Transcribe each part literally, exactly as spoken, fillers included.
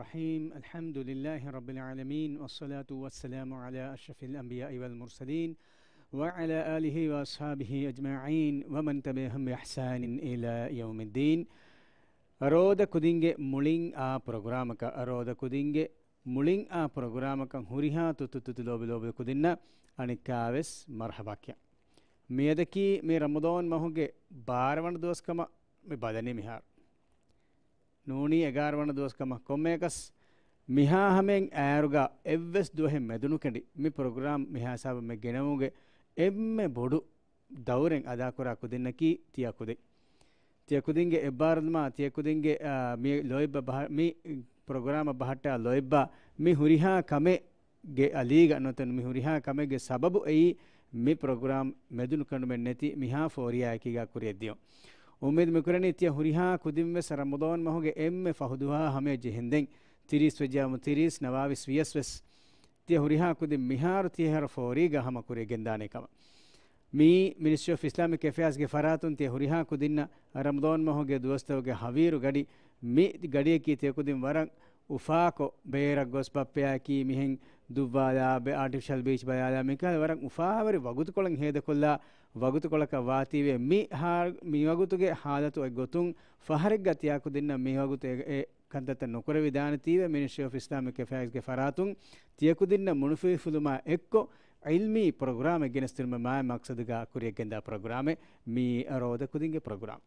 الرحيم. الحمد لله رب العالمين، والصلاة والسلام على أشرف الأنبياء والمرسلين، وعلى آله وأصحابه أجمعين، ومن تبعهم بإحسان إلى يوم الدين. ރޯދަ ކުދިންގެ މުޅިން އާ ޕްރޮގްރާމަކަށް، ރޯދަ ކުދިންގެ މުޅިން އާ ޕްރޮގްރާމަކަށް ހުރިހާ ތުއްތު ތުއްތު ލޯބި ލޯބި ކުދިންނަށް އަނެއްކާވެސް މަރްޙަބާ ކިޔަން. މިއަދަކީ މި ރަމަޟާން މަހުގެ ބާރަ ވަނަ ދުވަސް ކަމަށް މި ބަލަނީ މިހާރު. ނޫނީ އެގާރަ ވަނަ ދުވަސް ކަމަށް. ކޮންމެއަކަސް މިހާ ހަމައިން އައިރުގަ އެއްވެސް ދުވަހެއް މެދުނުކެނޑި މި ޕްރޮގްރާމް މިހާ ހިސާބަށް މެ ގެނައުމުގެ އެންމެ ބޮޑު ދައުރެއް އަދާކުރާ ކުދިންނަކީ ތިޔަ ކުދިން. ތިޔަ ކުދިންގެ އެއްބާރުލުމާ، ތިޔަ ކުދިންގެ، އާ، މި ލޯތްބަ ބަހަ-، މި ޕްރޮގްރާމަށް ބަހައްޓާ ލޯތްބާ، މި ހުރިހާ ކަމެއްގެ އަލީގަ ނުވަތަ މި ހުރިހާ ކަމެއްގެ ސަބަބު އެއީ މި ޕްރޮގްރާމް މެދުނުކެނޑުމެއް ނެތި މިހާ ފޯރިޔާއެކީގަ ކުރިއަށްދިޔުން. އުއްމީދު މިކުރަނީ ތިޔަ ހުރިހާ ކުދިންވެސް ރަމަޟާން މަހުގެ އެންމެ ފަހު ދުވަހާ ހަމަޔަށް ޖެހެންދެން ތިރީސް ވެއްޖާމު ތިރީސް، ނަވާވީސް ވިޔަސް ވެސް ތިޔަ ހުރިހާ ކުދިން މިހާރު ތިޔަ ހަރަ ފޯރީގަ ހަމަ ކުރިއަށް ގެންދާނެ ކަމަށް. މިއީ މިނިސްޓްރީ އޮފް އިސްލާމިކް އެފެއާޒްގެ ފަރާތުން ތިޔަ ހުރިހާ ކުދިންނަށް ރަމަޟާން މަހުގެ ދުވަސްތަކުގެ ހަވީރު ގަޑި، މި ގަޑިއަކީ ތިޔަ ކުދިން ވަރަށް އުފާކޮށް، ބޭރަށް ގޮސް ބައްޕަޔާއެކީ މިހެން ދުއްވާލާ، ބެ-، އާޓިފިޝަލް ބީޗް ބަލާލާ، މިކަހަލަ ވަރަށް އުފާވެރި ވަގުތުކޮޅެއް ހޭދަކޮށްލާ ވަގުތުކޮޅަކަށް ވާތީވެ، މި ހާ-، މި ވަގުތުގެ ހާލަތު އޮތް ގޮތުން ފަހަރެއްގަ ތިޔަ ކުދިންނަށް މި ވަގުތު އެ، އެ ކަންތައްތައް ނުކުރެވިދާނެތީވެ، މިނިސްޓްރީ އޮފް އިސްލާމިކް އެފެއާޒްގެ ފަރާތުން ތިޔަ ކުދިންނަށް މުނުފިހިފުލުމާ އެއްކޮށް، ޢިލްމީ ޕްރޮގްރާމެއް ގެނެސްދިނުމެއް މާތް މަޤްޞަދުގަ ކުރިއަށްގެންދާ ޕްރޮގްރާމެއް މި ރޯދަ ކުދިންގެ ޕްރޮގްރާމް.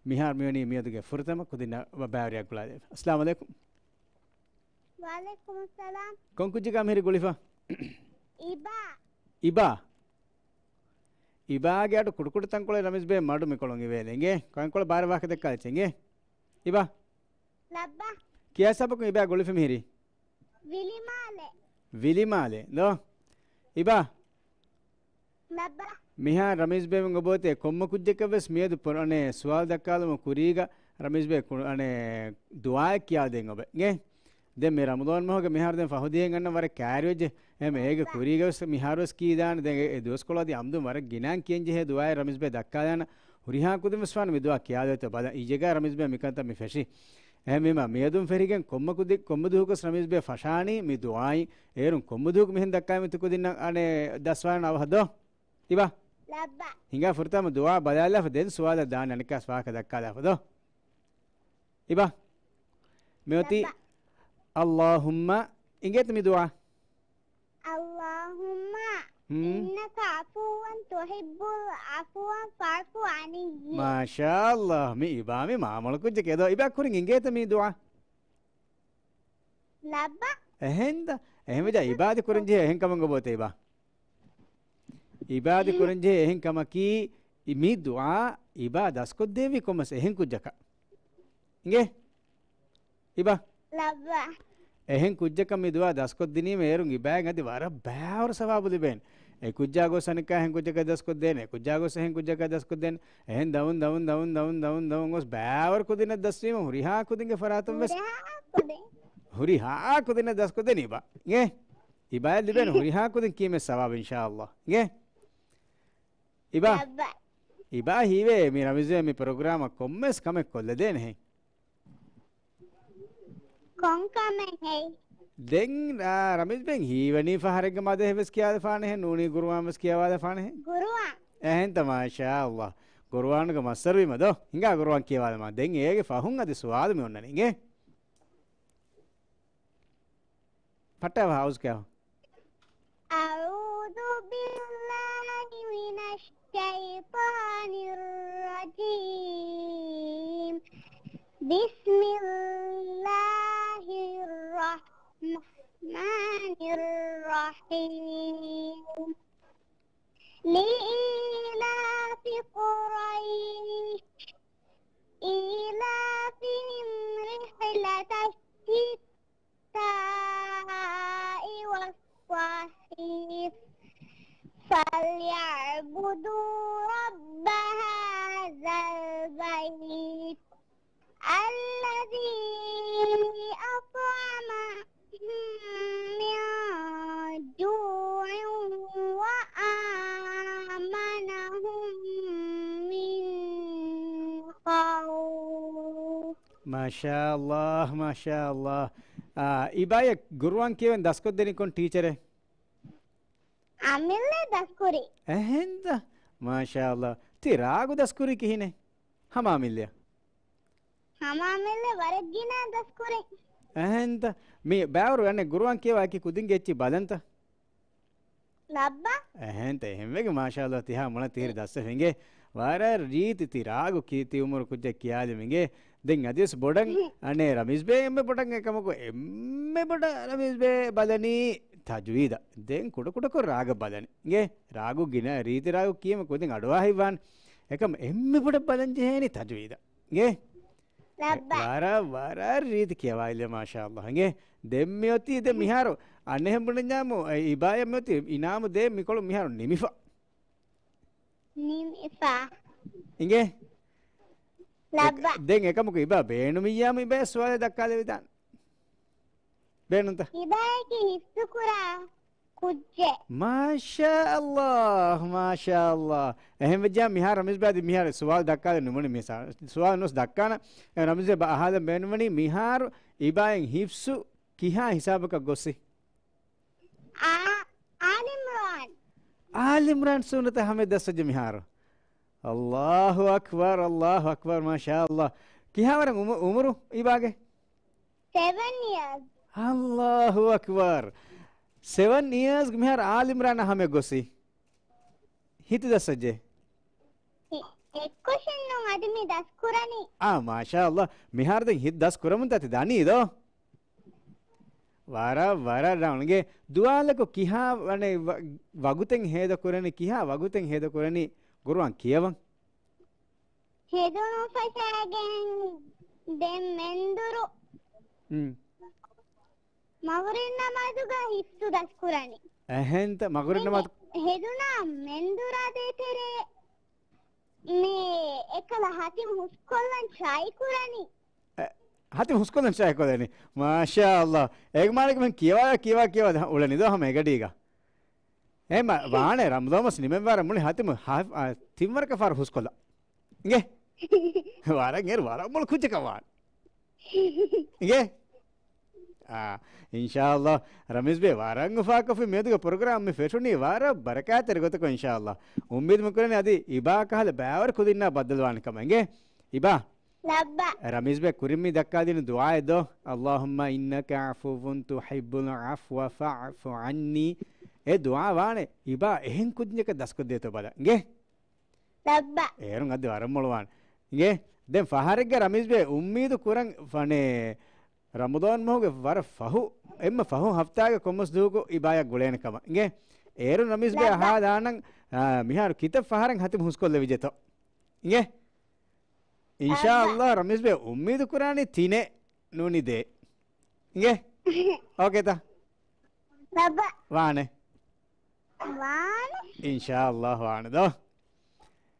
މިހާރު މިވަނީ މިއަދުގެ ފުރަތަމަ ކުދިންނަށް ބައިވެރިޔާ ގުޅާލެވި. އައްސަލާމު ޢަލައިކުމް. ވަޢަލައިކުމުއްސަލާމް. ކޮން ކުއްޖެއްގަ މިހިރީ ގުޅިފަ؟ އިބާ. އިބާ؟ އިބާގެ އަޑު ކުޑަކުޑަ ތަންކޮޅެއް ރަމީޒްބެ މަޑު މިކޮޅުން އިވޭލެ އިނގޭ. ކޮންކޮޅެއް ބާރަށް ވާހަކަ ދައްކާލައްޗޭ އިނގޭ. އިބާ. ލައްބަ. ކިޔާ ސަބަކުން އިބާ ގުޅިފަ މިހިރީ؟ ވިލިމާލެ. ވިލިމާލެ ދޯ؟ އިބާ. ލައްބަ. މިހާ ރަމީޒްބެ އޮބޯތޭ ކޮންމެ ކުއްޖެއްގަވެސް މިއަދު ޕުރަނެ ސުވާލު ދައްކާލުމު ކުރީގަ ރަމީޒްބެ ކު-، އަނެ ދުޢާއެއް ކިޔާދޭން އޮބެ. އިނގޭ؟ ދެން މި ރަމަޟާން މަހުގެ މިހާރު ދެން ފަހު ދިޔައިން އަންނަ ވަރަށް ކައިރިވެއްޖެ. އެހެން އޭގެ ކުރީގަވެސް މިހާރުވެސް ކީދާނެ. ދެން އެ، އެ ދުވަސްކޮޅު އަދި އަމްދުން ވަރަށް ގިނައިން ކިޔަންޖެހޭ ދުޢާއެއް ރަމީޒްބެ ދައްކާލާނަ. ހުރިހާ ކުދިންވެސް ވާނެ މި ދުޢާ ކިޔާލައްތޯ ބަލަން. އިއްޔެގަ ރަމީޒްބެ މިކަންތައް މި ފެށި. އެހެންވީމަ މިއަދުން ފެށިގެން ކޮންމެ ކުދި-، ކޮންމެ ދުވަހަކުވެސް ރަމީޒްބެ ފަށާނީ މި ދުޢާއިން. އޭރުން ކޮންމެ ދުވަހަކު މިހެން ދައްކާ މިތަ ކުދިންނަށް އަނެއް ދަސްވާނަން އަވަހަށް ދޯ؟ އިބާ. ލައްބަ. ހިނގާ ފުރަތަމަ ދުޢާ ބަލާލާފަ ދެން ސުވާލަށް ދާން އަނެއްކާސް ވާހަކަ ދައްކާލާފަ ދޯ؟ އިބާ. މިއޮތީ ލައްބަ. އައްލާހުއްމަ އިނގޭތަ މި ދުޢާ؟ އައްލާހުއްމަ ހުން. އިންނަކަ ޢަފޫވުން ތުޙިއްބުލް ޢަފްވަ ފަޢުފު ޢަނިއްޔާ. މާޝާﷲ. މި އިބާ މި މާމޮޅު ކުއްޖެކޭ ދޯ. އިބާ ކުރިން އިނގޭތަ މި ދުޢާ؟ ލައްބަ. އެހެންދަ؟ އެހެންވެއްޖާ އިބާ އަދި ކުރަންޖެހޭ އެހެން ކަމެއް އޮބޯތޭ އިބާ؟ އިބާ އަދި ކުރަންޖެހޭ އެހެން ކަމަކީ، މި ދުޢާ އިބާ ދަސްކޮށްދެއްވީ ކޮންމެސް އެހެން ކުއްޖަކަށް. އިނގޭ؟ އިބާ. ލައްބަ. އެހެން ކުއްޖަކަށް މި ދުޢާ ދަސްކޮށްދިނީމަ އޭރުން އިބާއަށް އަދި ވަރަށް ބާވަރު ސަވާބު ލިބޭނެ. އެ ކުއްޖާ ގޮސް އަނެއްކާ އެހެން ކުއްޖަކަށް ދަސްކޮށްދޭނެ. އެ ކުއްޖާ ގޮސް އެހެން ކުއްޖަކަށް ދަސްކޮށްދޭނެ. އެހެން ދައުން، ދައުން، ދައުން، ދައުން، ދައުން، ދައުން ގޮސް ބާވަރު ކުދިންނަށް ދަސްވީމަ ހުރިހާ ކުދިންގެ ފަރާތުން ވެސް، ހުރިހާ ކުދިން. ހުރިހާ ކުދިންނަށް ދަސްކޮށްދޭނެ އިބާ. އިނގޭ؟ އިބާއަށް ލިބޭނެ ހުރިހާ ކުދިން ކީމެއް ސަވާބު އިންޝާﷲ. އިނގޭ؟ އިބާ. އިބާ. އިބާ ހީވޭ މި ރަމީޒްބެ މި ޕްރޮގްރާމަށް ކޮންމެސް ކަމެއް ކޮށްލަދޭނެހެން. ކޮން ކަމެއް ހެއް؟ ދެން، އާ، ރަމީޒްބެ ހީވަނީ ފަހަރެއްގަ މަދަހެއް ވެސް ކިޔާދެފާނެހެން، ނޫނީ ގުރުއާން ވެސް ކިޔަވާދެފާނެހެން. ގުރުއާން. އެހެންތަ މާޝާﷲ. ގުރުއާންގެ މައްސަރުވީމަ ދޯ. ހިނގާ ގުރުއާން ކިޔަވާލަމާ. ދެން އޭގެ ފަހުން އަދި ސުވާލު މި އޮންނަނީ. އިނގޭ؟ ފައްޓާވާ އައުޒު ކިޔާ. أعوذ بالله من الشيطان الرجيم. بسم الله الرحمن الرحيم. لإيلاف قريش إيلافهم رحلة الشتاء والصيف فليعبدوا رب هذا البيت الذي أطعمهم من جوع وآمنهم من خوف. މާޝާﷲ، މާޝާﷲ. އާ، އިބާޔަށް ގުރުއާން ކިޔެވެން ދަސްކޮށްދެނީ ކޮން ޓީޗަރެއް؟ އަމިއްލަ ދަސްކުރި. އެހެންތަ؟ މާޝާﷲ. ތި ރާގު ދަސްކުރީ ކިހިނެއް؟ ހަމަ އަމިއްލަ. ހަމަ އަމިއްލަ ވަރަށް ގިނަ ދަސްކުރި. އެހެންތަ؟ މި ބައިވަރު އަނެއް ގުރުއާން ކިޔަވާ އެކި ކުދިންގެ އެއްޗި ބަލަންތަ؟ ލައްބަ. އެހެންތަ؟ އެހެންވެގެ މާޝާﷲ ތިހާ މޮޅަށް ތިހިރި ދައްސަފިނގެ. ވަރަށް ރީތި ތި ރާގު ކީ ތި އުމުރު ކުއްޖެއް ކިޔާލިމިގެ. ދެން އަދިވެސް ބޮޑަށް އަނެއް ރަމީޒް ބޭ އެންމެ ބޮޑަށް އެކަމަކު އެންމެ ބޮޑަށް ރަމީޒް ބޭ ބަލަނީ ތަޖުވީދަށް. ދެން ކުޑަކުޑަކޮށް ރާގަށް ބަލަނީ. އިނގޭ ރާގު ގިނަ ރީތި ރާގު ކީމަ ކުދިން އަޑުއާހިތްވާން. އެކަމް އެންމެ ބޮޑަށް ބަލަން ޖެހޭނީ ތަޖުވީދަށް. އިނގޭ؟ ލައްބަ. ވަރަށް، ވަރަށް ރީތި ކިޔަވާލެ މާޝާﷲ. އިނގޭ؟ ދެން މިއޮތީ ދެ މިހާރު އަނެއްހެން ބުނަންޏާމު، އެ އިބާޔަށް މިއޮތީ އިނާމު ދޭ މިކޮޅު މިހާރު ނިމިފަ. ނިމިފަ. އިނގޭ؟ ލައްބަ. ދެން އެކަމަކު އިބާ ބޭނުމިއްޔާމު އިބާ ސުވާލެއް ދައްކާލެވިދާނެ. ބޭނުންތަ؟ އިބާޔަކީ ހިއްސުކުރާ ކުއްޖެއް. މާޝާﷲ، މާޝާﷲ. އެހެންވެއްޖާ މިހާރު ރަމީޒް ބާދި މިހާރު ސުވާލު ދައްކާލެ ނުވަނީ މި ސާ-، ސުވާލު ނުސް ދައްކާނަ. އެ ރަމީޒް ބާ އަހާލަން ބޭނުންވަނީ މިހާރު އިބާއިން ހިފްސު ކިހާ ހިސާބަކަށް ގޮސްސި؟ އާ، އާލިމްރާން. އާލިމްރާން ސޫނަތަ ހަމެ ދައްސައްޖެ މިހާރު. ﷲ އަކްބަރު، ﷲ އަކްބަރު، މާޝާﷲ. ކިހާވަރަށް އުމު-، އުމުރު އިބާގެ؟ ސެވެން އިޔާސް. ﷲ އަކްބަރު. ސެވެން އިޔާސްގެ މިހާރު އާލިމްރާނަށް ހަމަ ގޮސްއި. ހިތު ދަސްއަޖެ. އެއްކޮށިން ނޫން އަދި މި ދަސް ކުރަނީ. އާ، މާޝާﷲ. މިހާރު ދެން ހިތު ދަސް ކުރަމުން ތަތި ދަނީ ދޯ. ވަރަށް، ވަރަށް ރަނގަޅު. ދުވާލަކު ކިހާ ވަނެ ވަ-، ވަގުތެއް ހޭދަ ކުރަނީ، ކިހާ ވަގުތެއް ހޭދަ ކުރަނީ ގުރުއާން ކިޔަވަން؟ ހެދުނު ފަށާގެން ދެން މެންދުރު ހުން. މަޣުރިބް ނަމާދުގަ ހިފްޒު ދަސްކުރަނީ. އެހެންތަ މަޣުރިބް ނަމާދު؟ ހެދުނާ މެންދުރާ ދޭތެރޭ މި އެކަލަ ހަތިމް ހުސްކޮށްލަން ޓްރައި ކުރަނީ. އެ، ހަތިމް ހުސްކޮށްލަން ޓްރައި ކޮށްލަނީ. މާޝާ ﷲ. އޭގެ މާނައަކީ މިހެން ކިޔަވާ، ކިޔަވާ، ކިޔަވާ އުޅެނީ ދޯ ހަމަ އެގަޑީގަ. އެ މަ-، ވާނެ ރަމަޟާން މަސް ނިމެންވާރަށް މުޅި ހަތިމް ހަ-، އަ، ތިން ވަރަކަށް ފަހަރު ހުސްކޮށްލާ. އިނގޭ؟ ވަރަށް އޭރު ވަރަށް މޮޅު ކުއްޖަކަށް ވާނެ. އިނގޭ؟ އާ، އިންޝާﷲ. ރަމީޒް ބޭ ވަރަށް އުފާކޮށްފި މިއަދުގެ ޕްރޮގްރާމް މި ފެށުނީ ވަރަށް ބަރަކާތްތެރި ގޮތަކުން އިންޝާﷲ. އުއްމީދު މި ކުރަނީ އަދި އިބާ ކަހަލަ ބައިވަރު ކުދިންނާ ބައްދަލުވާނެ ކަމަށް. އިނގޭ؟ އިބާ. ލައްބަ. ރަމީޒް ބޭ ކުރިން މި ދައްކާލިނު ދުޢާއެއް ދޯ؟ اللهم إنك عفو تحب العفو فاعف عني. އެ ދުޢާ ވާނެ އިބާ އެހެން ކުދިންޏަކަށް ދަސްކޮށްދޭތޯ ބަލަ. އިނގޭ؟ ލައްބަ. އޭރުން އަދި ވަރަށް މޮޅުވާނެ. އިނގޭ؟ ދެން ފަހަރެއްގަ ރަމީޒް ބޭ އުއްމީދު ކުރަން ފަނޭ ރަމަޟާން މަހުގެ ވަރަށް ފަހު، އެންމެ ފަހު ހަފްތާގެ ކޮންމެސް ދުވަހަކު އިބާޔަށް ގުޅޭނެ ކަމަށް. އިނގޭ؟ އޭރުން ރަމީޒް ބޭ ލައްބަ. އަހާލާނަން، އާ، މިހާރު ކިތައް ފަހަރެއް ހަތިމް ހުސްކޮށްލެވިއްޖެތޯ. އިނގޭ؟ އިންޝާﷲ ރަމީޒް ބޭ އުއްމީދު ކުރާނީ ތިނެއް ނޫނީ ދޭއް. އިނގޭ؟ އޯކޭތަ؟ ލައްބަ. ވާނެ. ވާނެ. އިންޝާﷲ ވާނެ ދޯ.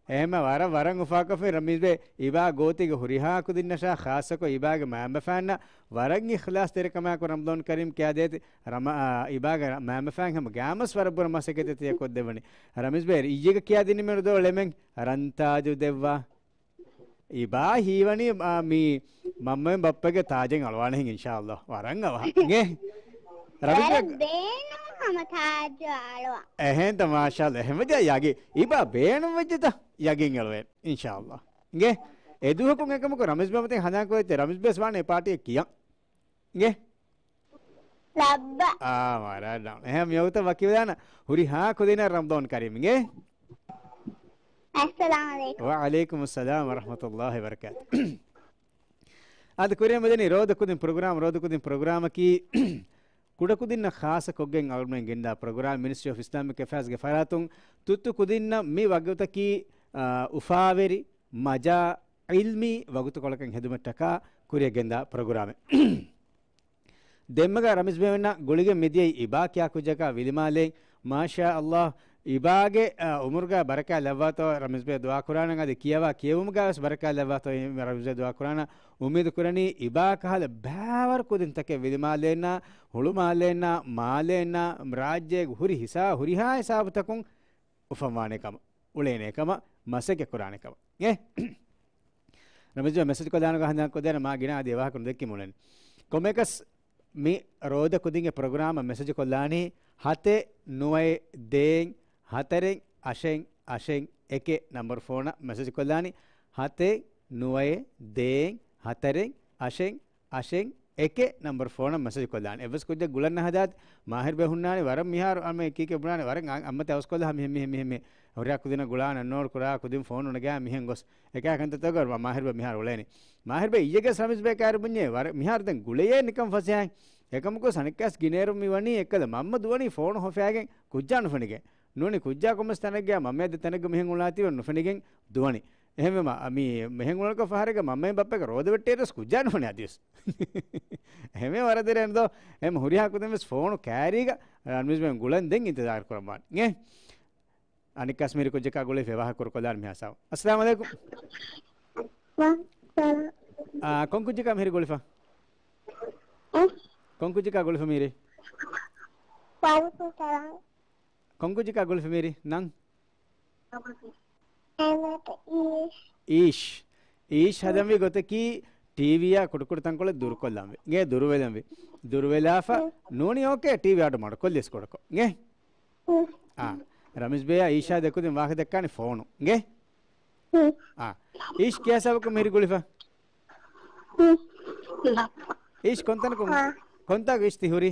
އެހެންމެ ވަރަށް ވަރަށް އުފާކޮށްފި ރަމީޒް ބޭ އިބާ ގޯތީގެ ހުރިހާ ކުދިންނަށާ ޚާއްޞަކޮށް އިބާގެ މައިންބަފައިންނަށް ވަރަށް އިޚްލާޞްތެރިކަމާއެކު ރަމަޟާން ކަރީމް ކިޔާދޭތި. ރަމަ-، އާ، އިބާގެ ރަ-، މައިންބަފައިން ހަމަ ގާމަސް ވަރަށް ބުރަ މަސައްކަތެއް ތިޔަ ކޮށްދެއްވަނީ. ރަމީޒް ބޭ އިއްޔެގަ ކިޔާދިނީމެވެ ދޯ ޅެމެން ރަންތާޖު ދެއްވާ. އިބާ ހީވަނީ، އާ، މި މަންމައިން ބައްޕަގެ ތާޖެއް އަޅުވާނެހެން އިންޝާﷲ. ވަރަށް އަވަހަށް. އިނގޭ؟ ރަމީޒް ވަރަށް ބޭ- ބޭނުން ހަމަ ތާޖު އަޅުވާ. އެހެންތަ މާޝާﷲ. އެހެންވެއްޖެ ޔަގީ. އިބާ ބޭނުން ވެއްޖެތަ ޔަގީން އެޅުވޭ. އިންޝާﷲ. އިނގޭ؟ އެދުވަހަކުން އެކަމަކު ރަމީޒް ބޭ މަތިން ހަނދާން ކުރެއްޖެ ރަމީޒް ބޭސް ވާނެ އެ ޕާޓީއަށް ކިޔަން. އިނގޭ؟ ލައްބަ. އާ، ވަރަށް ރަނގަޅު. އެހެން މިވަގުތަށް ވަކިވެދާނަ ހުރިހާ ކުދިންނަށް ރަމަޟާން ކަރީމް އިނގޭ؟ އައްސަލާމު ޢަލައިކުމް. ވަޢަލައިކުމުއްސަލާމް ވަރަޙްމަތުﷲި ވަބަރަކާތު. އަދި ކުރިއަށް މިދަނީ ރޯދަ ކުދިން ޕްރޮގްރާމް، ރޯދަ ކުދިން ޕްރޮގްރާމަކީ ކުޑަކުދިންނަށް ޚާއްޞަކޮށްގެން އަޅުގަނޑުމެން ގެންދާ ޕްރޮގްރާމް މިނިސްޓްރީ އޮފް އިސްލާމިކް އެފެއާޒްގެ ފަރާތުން ތުއްތު ކުދިންނަށް މި ވަގުތަކީ، އާ، އުފާވެރި، މަޖާ، ޢިލްމީ ވަގުތުކޮޅަކަށް ހެދުމަށްޓަކާ ކުރިއަށް ގެންދާ ޕްރޮގްރާމެއް. ދެންމެގަ ރަމީޒް ބޭމެންނަށް ގުޅިގެން މިދިޔައީ އިބާ ކިޔާ ކުއްޖަކާ ވިލިމާލޭ. މާޝާ ﷲ، އިބާގެ، އާ، އުމުރުގަ ބަރަކާތް ލައްވާތޯ ރަމީޒް ބޭ ދުޢާ ކުރާނަން އަދި ކިޔަވާ ކިޔެވުމުގަ ވެސް ބަރަކާތް ލައްވާތޯ ރަމީޒް ބޭ ދުޢާ ކުރާނަ. އުއްމީދު ކުރަނީ އިބާ ކަހަލަ ބައިވަރު ކުދިންތަކެއް ވިލިމާލޭންނާ، ހުޅުމާލޭންނާ، މާލޭންނާ، ރާއްޖޭގެ ހުރި ހިސާ-، ހުރިހާ ހިސާބުތަކުން އުފަންވާނެ ކަމަށް، އުޅޭނެ ކަމަށް، މަސައްކަތް ކުރާނެ ކަމަށް. އޭ؟ ރަމީޒް ބޭ މެސެޖް ކޮށްލާނަގަ ހަނދާން ކޮށްދޭނަ މާ ގިނަ އަދި އެވާހަކަ ނުދެއްކި މުޅެން. ކޮންމެއަކަސް މި ރޯދަ ކުދިންގެ ޕްރޮގްރާމަށް މެސެޖް ކޮށްލާނީ ހަތެއް ނުވައެއް ދޭއް ހަތަރެއް އަށެއް އަށެއް އެކެއް ނަމްބަރު ފޯނަށް މެސެޖް ކޮށްލާނީ. ހަތެއް ނުވައެއް ދޭއް ހަތަރެއް އަށެއް އަށެއް އެކެއް ނަމްބަރު ފޯނަށް މެސެޖް ކޮށްލާނީ. އެއްވެސް ކުއްޖެއް ގުޅަން ނަހަދާތި. މާހިރުބެ ހުންނާނީ ވަރަށް މިހާރު އަމެ ކީކޭ ބުނާނީ ވަރަށް އަ-، އައްމަތެ އަވަސްކޮށްލާ މިހެން މިހެން މިހެން މި ހުރިހާ ކުދިންނަށް ގުޅާނެ ނޯޑް ކުރާ ކުދިން ފޯނު ނަގާ މިހެން ގޮސް އެކާ ކަންތައްތަކަށް މާ-، މާހިރުބެ މިހާރު އުޅޭނީ. މާހިރުބެ އިއްޔެގެ ރަމީޒް ބޭ ކާރި ބުންޏޭ ވަރަށް މިހާރު ދެން ގުޅެޔޭ ނިކަން ފަސޭހައިން. އެކަމަކު ސަނިކްކާސް ގިނޭރު މި ވަނީ އެއްކަލަ މަންމަ ދުވަނީ ފޯނު ހޮފާގެން ކުއްޖާ ނުފެނިގެން. ނޫނީ ކުއްޖާ ކޮންމެސް ތަނެއްގަ މަންމަ ދެ ތަނެއްގަ މިހެން އުޅާތީވެ ނުފެނިގެން ދުވަނީ. އެހެންވީމަ، މި މިހެން އުޅުނުކޮށް ފަހަރެއްގަ މަންމައިން ބައްޕައިގެ ރޯދަ ވެއްޓޭރަސް ކުއްޖާ ނުފެނޭ އަދިވެސް. އެހެންވެ ވަރަށް ދެރޭނެ ދޯ. އެހެން ހުރިހާ ކުދިން ވެސް ފޯނު ކާރީގަ ރަމީޒް ބޭ ގުޅަން ދެން އިންތިޒާރު ކުރަން ވާނެ. އޭ؟ އަނެއްކާސް މިހިރި ކުއްޖަކާ ގުޅިފަ ވާހަކަ ކުރުކޮށްލާން މިހާ ސާވަ. އައްސަލާމު ޢަލައިކުމް. ވައްސަލާމް. އާ، ކޮން ކުއްޖަކާ މިހިރި ގުޅިފަ؟ އެ؟ ކޮން ކުއްޖަކާ ގުޅިފަ މިހިރި؟ ވައްސަލާމް. ކޮން ކުއްޖަކާ ގުޅިފަ މިހިރި؟ ނަން؟ އަހްމަދު އީޝް. އީޝް. އީޝް ހަދަންވީ ގޮތަކީ ޓީވީއާ ކުޑަކުޑަ ތަންކޮޅެއް ދުރުކޮށްލަންވީ. ގޭ ދުރުވެލަންވީ. ދުރުވެލާފަ ނޫނީ އޯކޭ ޓީވީ އަޑު މަޑުކޮށްލިޔަސް ކުޑަކޮށް. ގޭ؟ އާ. ރަމީޒް ބޭޔާ އީޝާ ދެކުދިން ވާހަކަ ދައްކާނީ ފޯނު. ގޭ؟ އާ. އީޝް ކިޔާ ސަބަކު މިހިރި ގުޅިފަ؟ އީޝް ކޮންތަނަކު، ކޮންތާކު އީޝް ތި ހުރީ؟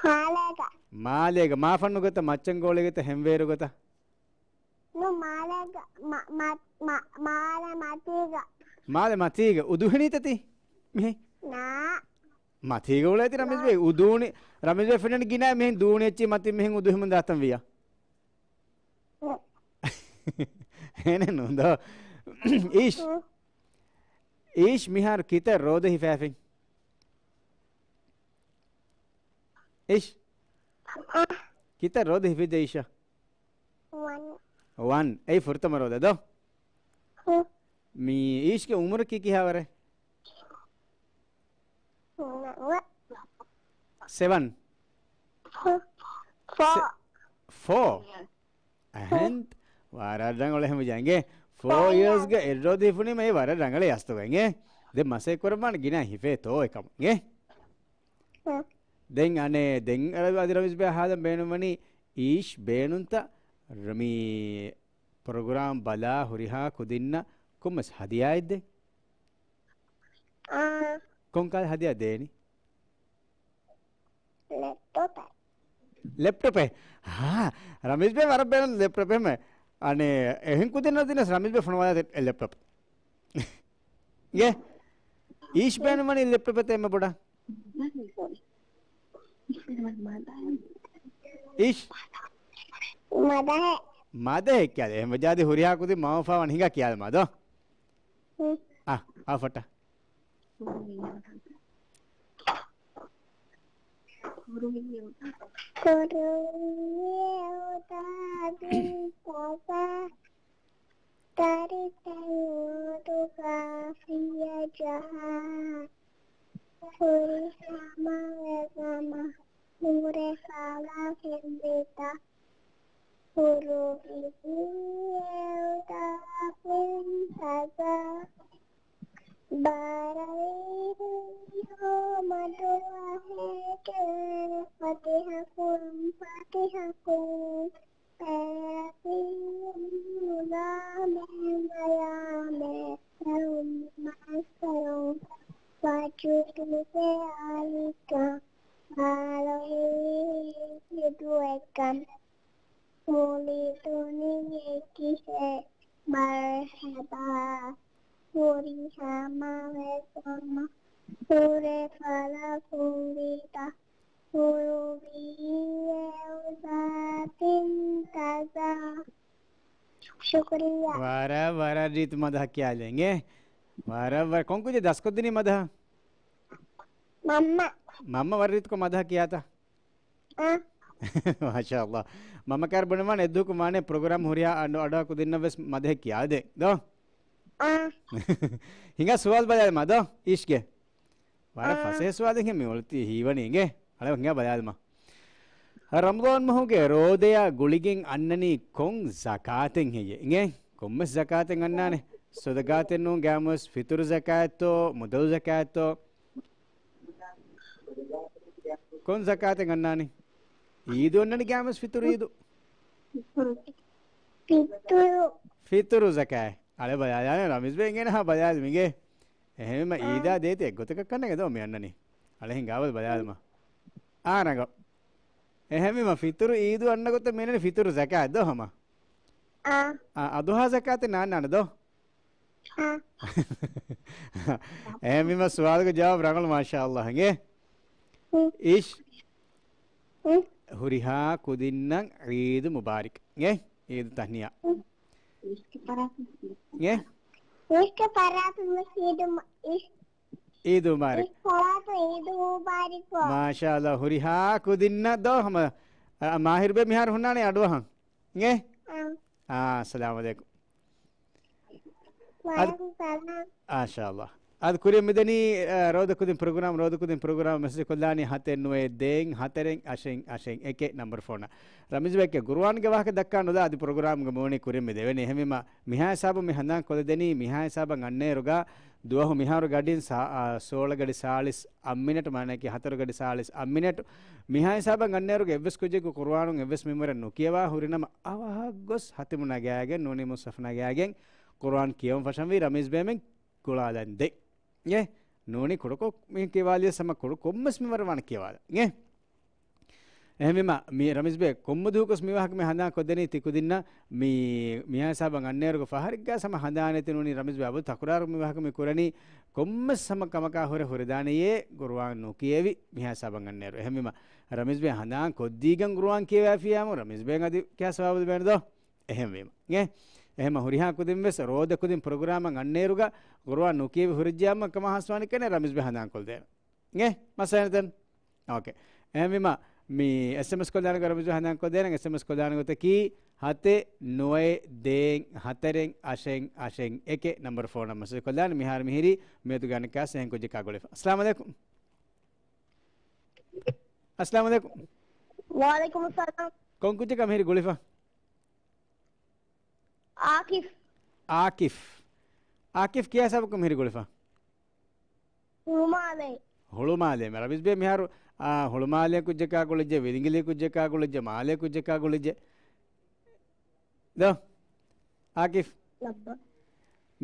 މާލޭގަ. މާލޭގަ. މާފަންނު ގޮތަށް، މައްޗަންގޯޅި ގޮތަށް، ހެންވޭރު ގޮތަށް؟ ނު، މާލޭގަ، މަ-، މަ-، މަ-، މާލެ މަތީގަ. މާލެ މަތީގަ. އުދުހެނީތަ ތި؟ މިހެން. ނާ. މަތީގަ އުޅޭތި ރަމީޒް ބޭ. އުދޫނި، ރަމީޒް ބޭ ފެންނަނީ ގިނަ މިހެން ދޫނި އެއްޗި މަތި މިހެން އުދުހެމުން ދާތަން ވިޔަ. އެހެނެއް ނޫން ދޯ. އީޝް. އީޝް މިހާރު ކިތައް ރޯދަ ހިފައިފިން؟ އީޝް. ކިތައް ރޯދަ ހިފިއްޖެ އީޝާ؟ ވަން. ވަން. އެއީ ފުރަތަމަ ރޯދަ ދޯ؟ ހު. މި އީޝްގެ އުމުރަކީ ކިހާވަރެއް؟ ނަވަ. ސެވަން. ހު. ފޯ. ސެ-، ފޯ. އަހަން. ވަރަށް ރަނގަޅު އެހެން ވެއްޖެ އިނގޭ. ފޯ އިޔާސްގެ އެއް ރޯދަ ހިފުނީމަ އެ ވަރަށް ރަނގަޅޭ އަސްތުގަ އިނގޭ. ދެން މަސައްކަތް ކުރައްވާނެ ގިނަ ހިފޭތޯ އެކަމަށް އިނގޭ. ދެން އަނެއް، ދެން އަދި ރަމީޒް ބޭ އަހާލަން ބޭނުންވަނީ އީޝް ބޭނުންތަ މި ޕްރޮގްރާމް ބަލާ ހުރިހާ ކުދިންނަށް ކޮންމެސް ހަދިޔާއެއް ދޭ؟ އާ. ކޮންކަހަލަ ހަދިޔާ ދޭނީ؟ ލެޕްޓޮޕެއް. ލެޕްޓޮޕެއް؟ ހާ، ރަމީޒް ބޭ ވަރަށް ބޭނުން ލެޕްޓޮޕެއް ހަމަ. އަނެއް އެހެން ކުދިންނަށް ދިނަސް ރަމީޒް ބޭ ފޮނުވާލާތި ލެޕްޓޮޕް. އޭ؟ އީޝް ބޭނުންވަނީ ލެޕްޓޮޕެއް ތެ އެންމެ ބޮޑަށް؟ އީޝް؟ މަދަހެއް. މަދަހެއް ކިޔާލެ. އެހެން ވެއްޖެ އަދި ހުރިހާ ކުދިން މައުފާވަން ހިނގާ ކިޔާލަމާ ދޯ؟ ހު. އާ، އާ ފޮޓާ. ކުރުވިއެއް އުދާ ބިން ތަޒާ، ތަރިތައް އުދުގާ ފިޔަ ޖަހާ، ހުރިހާ މަވެ ގަމަ ހުރެފާލާ ފެންވިތަ؟ ކުރުވިއެއް އުދާ ބިން ތަޒާ، ބާރަވީ ހުރިހާ މަދުވަހެއްގެ ފަތިހަކުން، ފަތިހަކުން، އެރަކީ ނުލާމެ މަޔާމެ ރައުމް މައްސަރު ފަޖުރުގެ އަލިކަން، ބާރަވީ ހިދުއެއްކަން. މުޅި ދުނިޔެ ކިހޭ މަރްހަބާ، ހުރިހާ މަވެ ގަމަ ހުރެފާލާ ފެންވިތަ؟ ކުރުވިއެއް އުދާ ބިން ތަޒާ. ޝުކުރިއްޔާ. ވަރަށް، ވަރަށް ރީތި މަދަހަ ކިޔާލެނގޭ. ވަރަށް، ވަރަށް ކޮން ކުއްޖެއް ދަސްކޮށްދިނީ މަދަހަ؟ މަންމަ. މަންމަ ވަރަށް ރީތިކޮށް މަދަހަ ކިޔާތަ؟ އާ. މާޝާﷲ. މަންމަ ކާރި ބުނެވާނެ އެއްދުވަހަކު ވާނެ ޕްރޮގްރާމް ހުރިހާ އަޑު، އަޑާ ކުދިންނަށް ވެސް މަދަހެއް ކިޔާދޭ ދޯ؟ އާ. ހިނގާ ސުވާލު ބަލާލަމާ ދޯ އީޝްގެ. ވަރަށް އާ. ފަސޭހަ ސުވާލެއް ހެން މި އޮޅުތީ ހީވަނީ އިނގޭ. ހަޅޭ ހިނގާ ބަލާލަމާ. ރަމަޟާން މަހުގެ ރޯދަޔާ ގުޅިގެން އަންނަނީ ކޮން ޒަކާތެއް ހެއްޔޭ؟ އިނގޭ؟ ކޮންމެސް ޒަކާތެއް އަންނާނެ. ޞަދަޤާތެއް ނޫން، ގައިމުވެސް ފިޠުރު ޒަކާތްތޯ، މުދަލު ޒަކާތްތޯ؟ ކޮން ޒަކާތެއް އަންނާނީ؟ އީދު އަންނަނީ ގާމެސް ފިތުރު އީދު. ފިތުރު. ފިތުރު ޒަކާތް. އަޅެ ބަލާލާނެ ރަމީޒް ބޭ އިނގޭނެ ހާ ބަލާލި މިގޭ. އެހެންވީމަ އާ. އީދާ ދޭތި އެއްގޮތަކަށް ކަންނޭނގެ ދޯ މި އަންނަނީ. އަޅެ ހިނގާވަލް ބަލާލަމާ. އާ ރަނގަޅު. އެހެންވީމަ ފިތުރު އީދު އަންނަ ގޮތަށް މިއަންނަނީ ފިތުރު ޒަކާތް ދޯ ހަމަ. އާ. އާ، އަޟުޙާ ޒަކާތެއް ނާންނާނެ ދޯ. އާ. އެހެންވީމަ ސުވާލުގެ ޖަވާބު ރަނގަޅު މާޝާﷲ އިނގޭ. ހުން. އިޝް. ހުން. ހުރިހާ ކުދިންނަށް ޢީދު މުބާރިކް. އިނގޭ؟ ޢީދު ތަހްނިޔާ. ހުން. އިނގޭ؟ އިޝްގެ ފަރާތުން ވެސް ޢީދު މު-، އިޝް. ޢީދު މުބާރިކް. އިޝް ފަރާތުން ޢީދު މުބާރިކް. މާޝާﷲ ހުރިހާ ކުދިންނަށް ދޯ ހަމަ، އަ، މާހިރު ބޭ މިހާރު ހުންނާނެ އަޑުއަހަން. އިނގޭ؟ އާ. އާ، އައްސަލާމު ޢަލައިކުމް. އަދި، ވަޢަލައިކުމް ސަލާމް. މާޝާﷲ. އަދި ކުރިއަށް މިދަނީ، އަ، ރޯދަ ކުދިން ޕްރޮގްރާމް، ރޯދަ ކުދިން ޕްރޮގްރާމް މެސެޖް ކޮށްލާނީ ހަތެއް ނުވައެއް ދޭއް ހަތަރެއް އަށެއް އަށެއް އެކެއް ނަމްބަރު ފޯނަށް. ރަމީޒް ބޭ އެކޭ ގުރުއާންގެ ވާހަކަ ދައްކާ ނުލާ އަދި ޕްރޮގްރާމްގެ މޫނީ ކުރިއަށް މި ދެވެނީ. އެހެންވީމަ މިހާ ހިސާބުން މި ހަނދާން ކޮށްލަދެނީ، މިހާ ހިސާބަށް އަންނައިރުގަ ދުވަހު މިހާރު ގަޑިން ސާ-، އާ، ސޯޅަ ގަޑި ސާޅީސް އަށް މިނެޓު، މާނައަކީ ހަތަރު ގަޑި ސާޅީސް އަށް މިނެޓު. މިހާ ހިސާބަށް އަންނައިރުގަ އެއްވެސް ކުއްޖަކު ޤުރުއާނުން އެއްވެސް މިންވަރެއް ނުކިޔަވާ ހުރިނަމަ އަވަހަށް ގޮސް ހަތިމު ނަގާގެން ނޫނީ މުޞްޙަފު ނަގާގެން ޤުރުއާން ކިޔަވަން ފަށަންވީ ރަމީޒް ބޭމެން ގުޅާލަން ދެން. އޭ، ނޫނީ ކުޑަކޮށް މި ކިޔަވާލިޔަސް ހަމަ ކުޑަ ކޮންމެސް މިންވަރެއް ވާނެ ކިޔަވާލަން. އޭ. އެހެންވީމަ، މި ރަމީޒް ބޭ ކޮންމެ ދުވަހަކުވެސް މި ވާހަކަ މި ހަނދާން ކޮށްދެނީ ތި ކުދިންނަށް މި، މިހާ ހިސާބަށް އަންނައިރުގަ ފަހަރެއްގަ ހަމަ ހަނދާން ނެތި ނޫނީ ރަމީޒް ބޭ އަބަދު ތަކުރާރު މި ވާހަކަ މި ކުރަނީ ކޮންމެސް ހަމަ ކަމަކާ ހުރެ ހުރެދާނެޔޭ ގުރުއާން ނުކިޔެވި މިހާ ހިސާބަށް އަންނައިރު. އެހެންވީމަ، ރަމީޒް ބޭ ހަނދާން ކޮށްދީގެން ގުރުއާން ކިޔަވައިފިއްޔާމު ރަމީޒް ބޭން އަދި ކިހާ ސަވާބު ލިބޭނެ ދޯ؟ އެހެންވީމަ. އޭ، އެހެންމަ ހުރިހާ ކުދިން ވެސް ރޯދަ ކުދިން ޕްރޮގްރާމަށް އަންނައިރުގަ ގުރުއާން ނުކިޔެވި ހުރެއްޖިޔާމަ ކަމަށް ހާސްވާނެ ކަންނޭ ރަމީޒް ބޭ ހަނދާން ކޮށްދޭނެ. އޭ، މައްސަލަ ނެތް. އޯކޭ. އެހެންވީމަ، މި އެސްއެމްއެސް ކޮށްލާނެ ގޮތަށް ރަމީޒް ބޭ ހަނދާން ކޮށްދޭނެ، އެސްއެމްއެސް ކޮށްލާނެ ގޮތަކީ ހަތެއް ނުވައެއް ދޭއް ހަތަރެއް އަށެއް އަށެއް އެކެއް ނަމްބަރު ފޯނަށް މެސެޖް ކޮށްލާނެ. މިހާރު މިހިރީ މިއަދު ގަނެ ކާސް އެހެން ކުއްޖަކާ ގުޅިފަ. އައްސަލާމު އަލައިކުމް. އައްސަލާމު އަލައިކުމް. ވަޢަލައިކުމުއްސަލާމް. ކޮން ކުއްޖަކާ މިހިރީ ގުޅިފަ؟ އާކިފް. އާކިފް. އާކިފް ކިޔާ ހިސާބަކުން މިހިރީ ގުޅިފަ؟ ހުޅުމާލޭ. ހުޅުމާލޭ. ރަމީޒް ބޭ މިހާރު، އާ، ހުޅުމާލޭ ކުއްޖަކާ ގުޅިއްޖެ، ވިލިނގިލީ ކުއްޖަކާ ގުޅިއްޖެ، މާލޭ ކުއްޖަކާ ގުޅިއްޖެ. ދޯ؟ އާކިފް. ލައްބަ.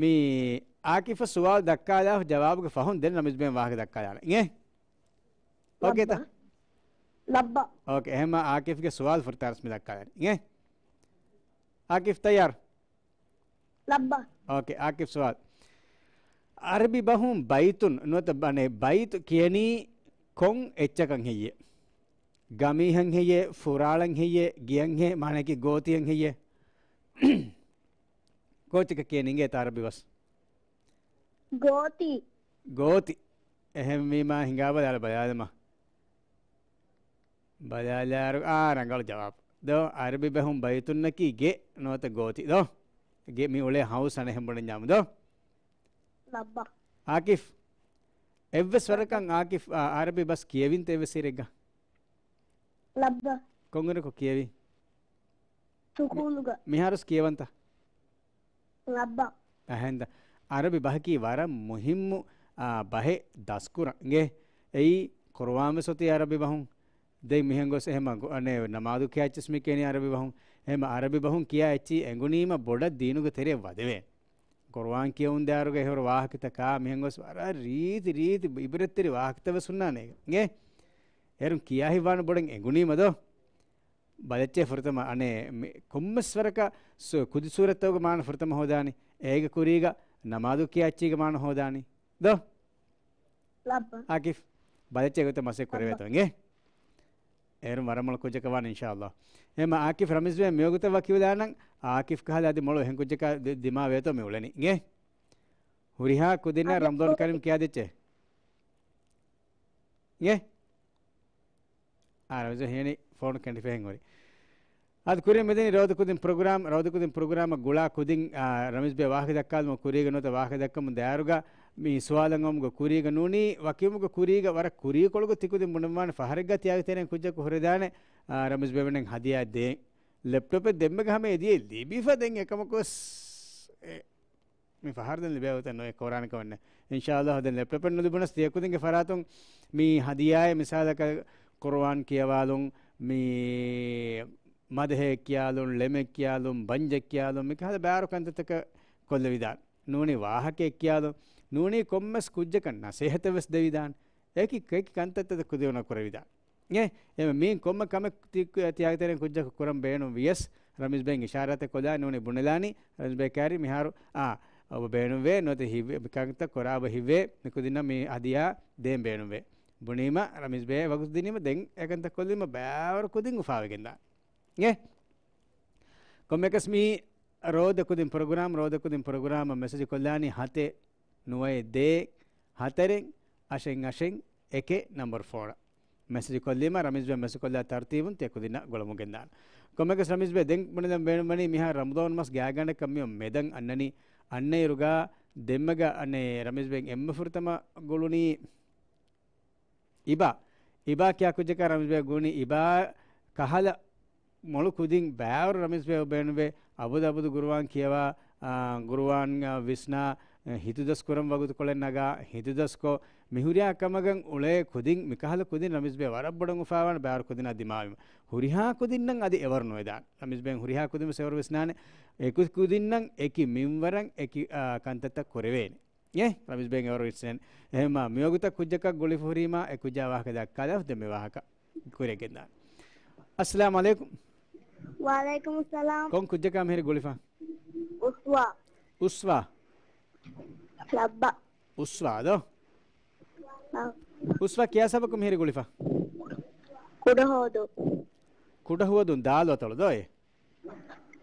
މި އާކިފަށް ސުވާލު ދައްކާލާ ޖަވާބުގެ ފަހުން ދެން ރަމީޒް ބޭ ވާހަކަ ދައްކާލާނެ. އިނގޭ؟ އޯކޭތަ؟ ލައްބަ. އޯކޭ، އެހެންމަ އާކިފްގެ ސުވާލު ފުރަތަމަ މި ދައްކާލާނެ. އިނގޭ؟ އާކިފް ތައްޔާރު؟ ލައްބަ. އޯކޭ، އާކިފް ސުވާލު. އަރަބި ބަހުން ބައިތުން ނުވަތަ ބަނެ ބައިތު ކިޔަނީ ކޮން އެއްޗަކަށް ހެއްޔޭ؟ ގަމީހަށް ހެއްޔޭ؟ ފުރާޅަށް ހެއްޔޭ؟ ގެއަށް ހެއްޔޭ؟ މާނައަކީ ގޯތިއަށް ހެއްޔޭ؟ ކޯޗަކަށް ކިޔަނީ އިނގޭތަ އަރަބި ބަސް؟ ގޯތި. ގޯތި. އެހެންވީމާ ހިނގާބަލާ ބަލާލަމާ. ބަލާލާއިރު، އާ، ރަނގަޅު ޖަވާބު. ދޯ، އަރަބި ބަހުން ބައިތުންނަކީ ގެ ނުވަތަ ގޯތި. ދޯ، ގެ މި އުޅޭ ހައުސް އަނެއް ހެން ބުނަންޏާމު. ދޯ. ލައްބަ. އާކިފް، އެއްވެސް ވަރަކަށް އާކިފް، އާ، އަރަބި ބަސް ކިޔެވިންތަ އެއްވެސް އިރެއްގަ؟ ލައްބަ. ކޮންއިރަކު ކިޔެވީ؟ ސުކޫލުގަ. މިހާރުސް ކިޔެވަންތަ؟ ލައްބަ. އަހަންދަ. އަރަބި ބަހަކީ ވަރަށް މުހިއްމު، އާ، ބަހެއް ދަސްކުރަން. އިނގޭ؟ އެއީ ޤުރުއާން ވެސް އޮތީ އަރަބި ބަހުން. ދެން މިހެން ގޮސް އެހެމަ ގު-، އަނެއް ނަމާދު ކިޔާ އެއްޗެސް މި ކިޔަނީ އަރަބި ބަހުން. އެހެމަ އަރަބި ބަހުން ކިޔާ އެއްޗި އެނގުނީމަ ބޮޑަށް ދީނުގެ ތެރެއަށް ވަދެވޭ. ޤުރުއާން ކިޔަވުން ދާއިރުގަ އެހޮރު ވާހަކަތަކާ މިހެން ގޮސް ވަރަށް ރީތި ރީތި އިބްރަތްތެރި ވާހަކަތައް ވެސް ހުންނާނެ. އިނގޭ؟ އޭރުން ކިޔާ ހިތްވާނެ ބޮޑަށް އެނގުނީމަ ދޯ؟ ބަލައްޗޭ ފުރަތަމަ އަނެއް މި ކޮންމެސް ވަރަކަށް ސު-، ކުދި ސޫރަތްތަކުގެ މާނަ ފުރަތަމަ ހޯދާނީ. އޭގެ ކުރީގަ ނަމާދު ކިޔާ އެއްޗީގެ މާނަ ހޯދާނީ. ދޯ؟ ލައްބަ. އާކިފް، ބަލައްޗޭ ގޮތަށް މަސައްކަތް ކުރެވޭތޯ އިނގޭ؟ އޭރުން ވަރަށް މޮޅު ކުއްޖަކަށް ވާނެ އިންޝާﷲ. އެހެމަ އާކިފް ރަމީޒް ބޭ މިވަގުތަށް ވަކިވެލާނަން އާކިފް ކަހަލަ އަދި މޮޅު އެހެން ކުއްޖަކާ ދި-، ދިމާވޭތޯ މި އުޅެނީ. އިނގޭ؟ ހުރިހާ ކުދިންނަށް އަދި ރަމަޟާން ކަރީމް ކިޔާދެއްޗޭ. އިނގޭ؟ އާ، ރަމީޒް ބޭ ހިނގަނީ ފޯނު ކެނޑިފަ ހެން ހުރި. އަދި ކުރިން މިދަނީ ރޯދަ ކުދިން ޕްރޮގްރާމް، ރޯދަ ކުދިން ޕްރޮގްރާމަށް ގުޅާ ކުދިން، އާ، ރަމީޒް ބޭ ވާހަކަ ދައްކާލުމަށް ކުރީގަ ނުވަތަ ވާހަކަ ދައްކަމުން ދާއިރުގަ މި ސުވާލަށް އައުމުގެ ކުރީގަ ނޫނީ ވަކިވުމުގެ ކުރީގަ ވަރަށް ކުރީކޮޅުގަ ތިކުދިން ބުނަންވާނެ ފަހަރެއްގަ ތިޔާގެ ތެރެއިން ކުއްޖަކު ހުރެދާނެ، އާ، ރަމީޒް ބޭބެން ހަދިޔާ ދޭން. ލެޕްޓޮޕެއް ދެންމެގަ ހަމަ އެދިޔައީ ލިބިފަ ދެން އެކަމަކުވެސް، އެ، މި ފަހަރު ދެން ލިބޭ ގޮތެއް ނުވޭ ކޯރާނެ ކަމެއް ނެތް. އިންޝާﷲ ދެން ލެޕްޓޮޕެއް ނުލިބުނަސް ތިޔަ ކުދިންގެ ފަރާތުން މި ހަދިޔާއެއް މިސާލަކަށް ޤުރުއާން ކިޔަވާލުން، މި މަދަހެއް ކިޔާލުން، ޅެމެއް ކިޔާލުން، ބަންޖެއް ކިޔާލުން، މިކަހަލަ ބާރު ކަންތައްތަކަށް ކޮށްލެވިދާނެ. ނޫނީ ވާހަކައެއް ކިޔާލުން، ނޫނީ ކޮންމެސް ކުއްޖަކަށް ނަސޭހަތެއް ވެސް ދެވިދާނެ. އެކި، އެކި ކަންތައްތައް ކުދިންނަށް ކުރެވިދާނެ. އެ، އެ މީން ކޮންމެ ކަމެއް ތި-، ތިޔާގެ ތެރެއިން ކުއްޖަކަށް ކުރަން ބޭނުން ވިޔަސް، ރަމީޒް ބެން އިޝާރާތެއް ކޮށްލާ ނޫނީ ބުނެލާނީ، ރަމީޒް ބެ ކާރި މިހާރު، އާ، އޮބަ ބޭނުންވޭ، ނުވަތަ ހިތްވޭ، މިކަންތައް ކުރާ އޮބަ ހިތްވޭ، މި ކުދިންނަށް މި ހަދިޔާ ދޭން ބޭނުންވޭ. ބުނީމަ، ރަމީޒް ބެ ވަގުތު ދިނީމަ، ދެން އެކަންތައް ކޮށްލީމަ، ބާވަރު ކުދިން އުފާވެގެންދާނެ. އެ ކޮންމެކަސް މި ރޯދަ ކުދިން ޕްރޮގްރާމް، ރޯދަ ކުދިން ޕްރޮގްރާމަށް މެސެޖް ކޮށްލާނީ ހަތެއް ނުވައެއް ދޭއް ހަތަރެއް އަށެއް އަށެއް އެކެއް ނަމްބަރު ފޯނަށް. މެސެޖް ކޮށްލީމަ ރަމީޒް ބެ މެސެޖް ކޮށްލާ ތަރުތީބުން ތިޔަ ކުދިންނަށް ގުޅަމުން ގެންދާނެ. ކޮންމެކަސް ރަމީޒް ބެ ދެން ބުނެލަން ބޭނުންވަނީ މިހާރު ރަމަޟާން މަސް ގާތްގަނޑަކަށް މިއޮތް މެދަން އަންނަނީ. އަންނައިރުގަ ދެންމެގަ އަނެއް ރަމީޒް ބެ އެންމެ ފުރަތަމަ ގުޅުނީ އިބާ، އިބާ ކިޔާ ކުއްޖަކާ ރަމީޒް ބެ ގުޅުނީ އިބާ ކަހަލަ މޮޅު ކުދިން ބާވަރު ރަމީޒް ބެ ބޭނުންވޭ، އަބަދު އަބަދު ގުރުއާން ކިޔަވާ، އާ، ގުރުއާން، އާ، ވިސްނާ، އާ، ހިތުދަސް ކުރަން ވަގުތުކޮޅެއް ނަގާ، ހިތުދަސްކޮށް، މި ހުރިހާ ކަމަކަށް އުޅޭ ކުދިން، މިކަހަލަ ކުދިން ރަމީޒް ބެ ވަރަށް ބޮޑަށް އުފާވާނެ ބާވަރު ކުދިންނާ ދިމާވީމަ. ހުރިހާ ކުދިންނަށް އަދި އެވަރު ނުވެދާނެ. ރަމީޒް ބެން ހުރިހާ ކުދިން ވެސް އެވަރު ވިސްނާނެ. އެކު ކުދިންނަށް އެކި މިންވަރަށް އެކި، އާ، ކަންތައްތައް ކުރެވޭނެ. އޭ، ރަމީޒް ބެން އެވަރު ވިސްނޭނެ. އެހެންމާ، މިވަގުތަށް ކުއްޖަކަށް ގުޅިފަ ހުރީމާ، އެ ކުއްޖާ ވާހަކަ ދައްކާލާ ދެން މި ވާހަކަ ކުރިއަށް ގެންދާނެ. އައްސަލާމު ޢަލައިކުމް. ވަޢަލައިކުމުއްސަލާމް. ކޮން ކުއްޖަކާ މިހިރީ ގުޅިފަ؟ އުސްވާ. އުސްވާ؟ ލައްބަ. އުސްވާ ދޯ؟ އަ. އުސްވާ ކިޔާ ސަބަކު މިހިރީ ގުޅިފަ؟ ކުޑަހުވަދު. ކުޑަހުވަދުން ދާލު އަތޮޅު ދޯ އޭ؟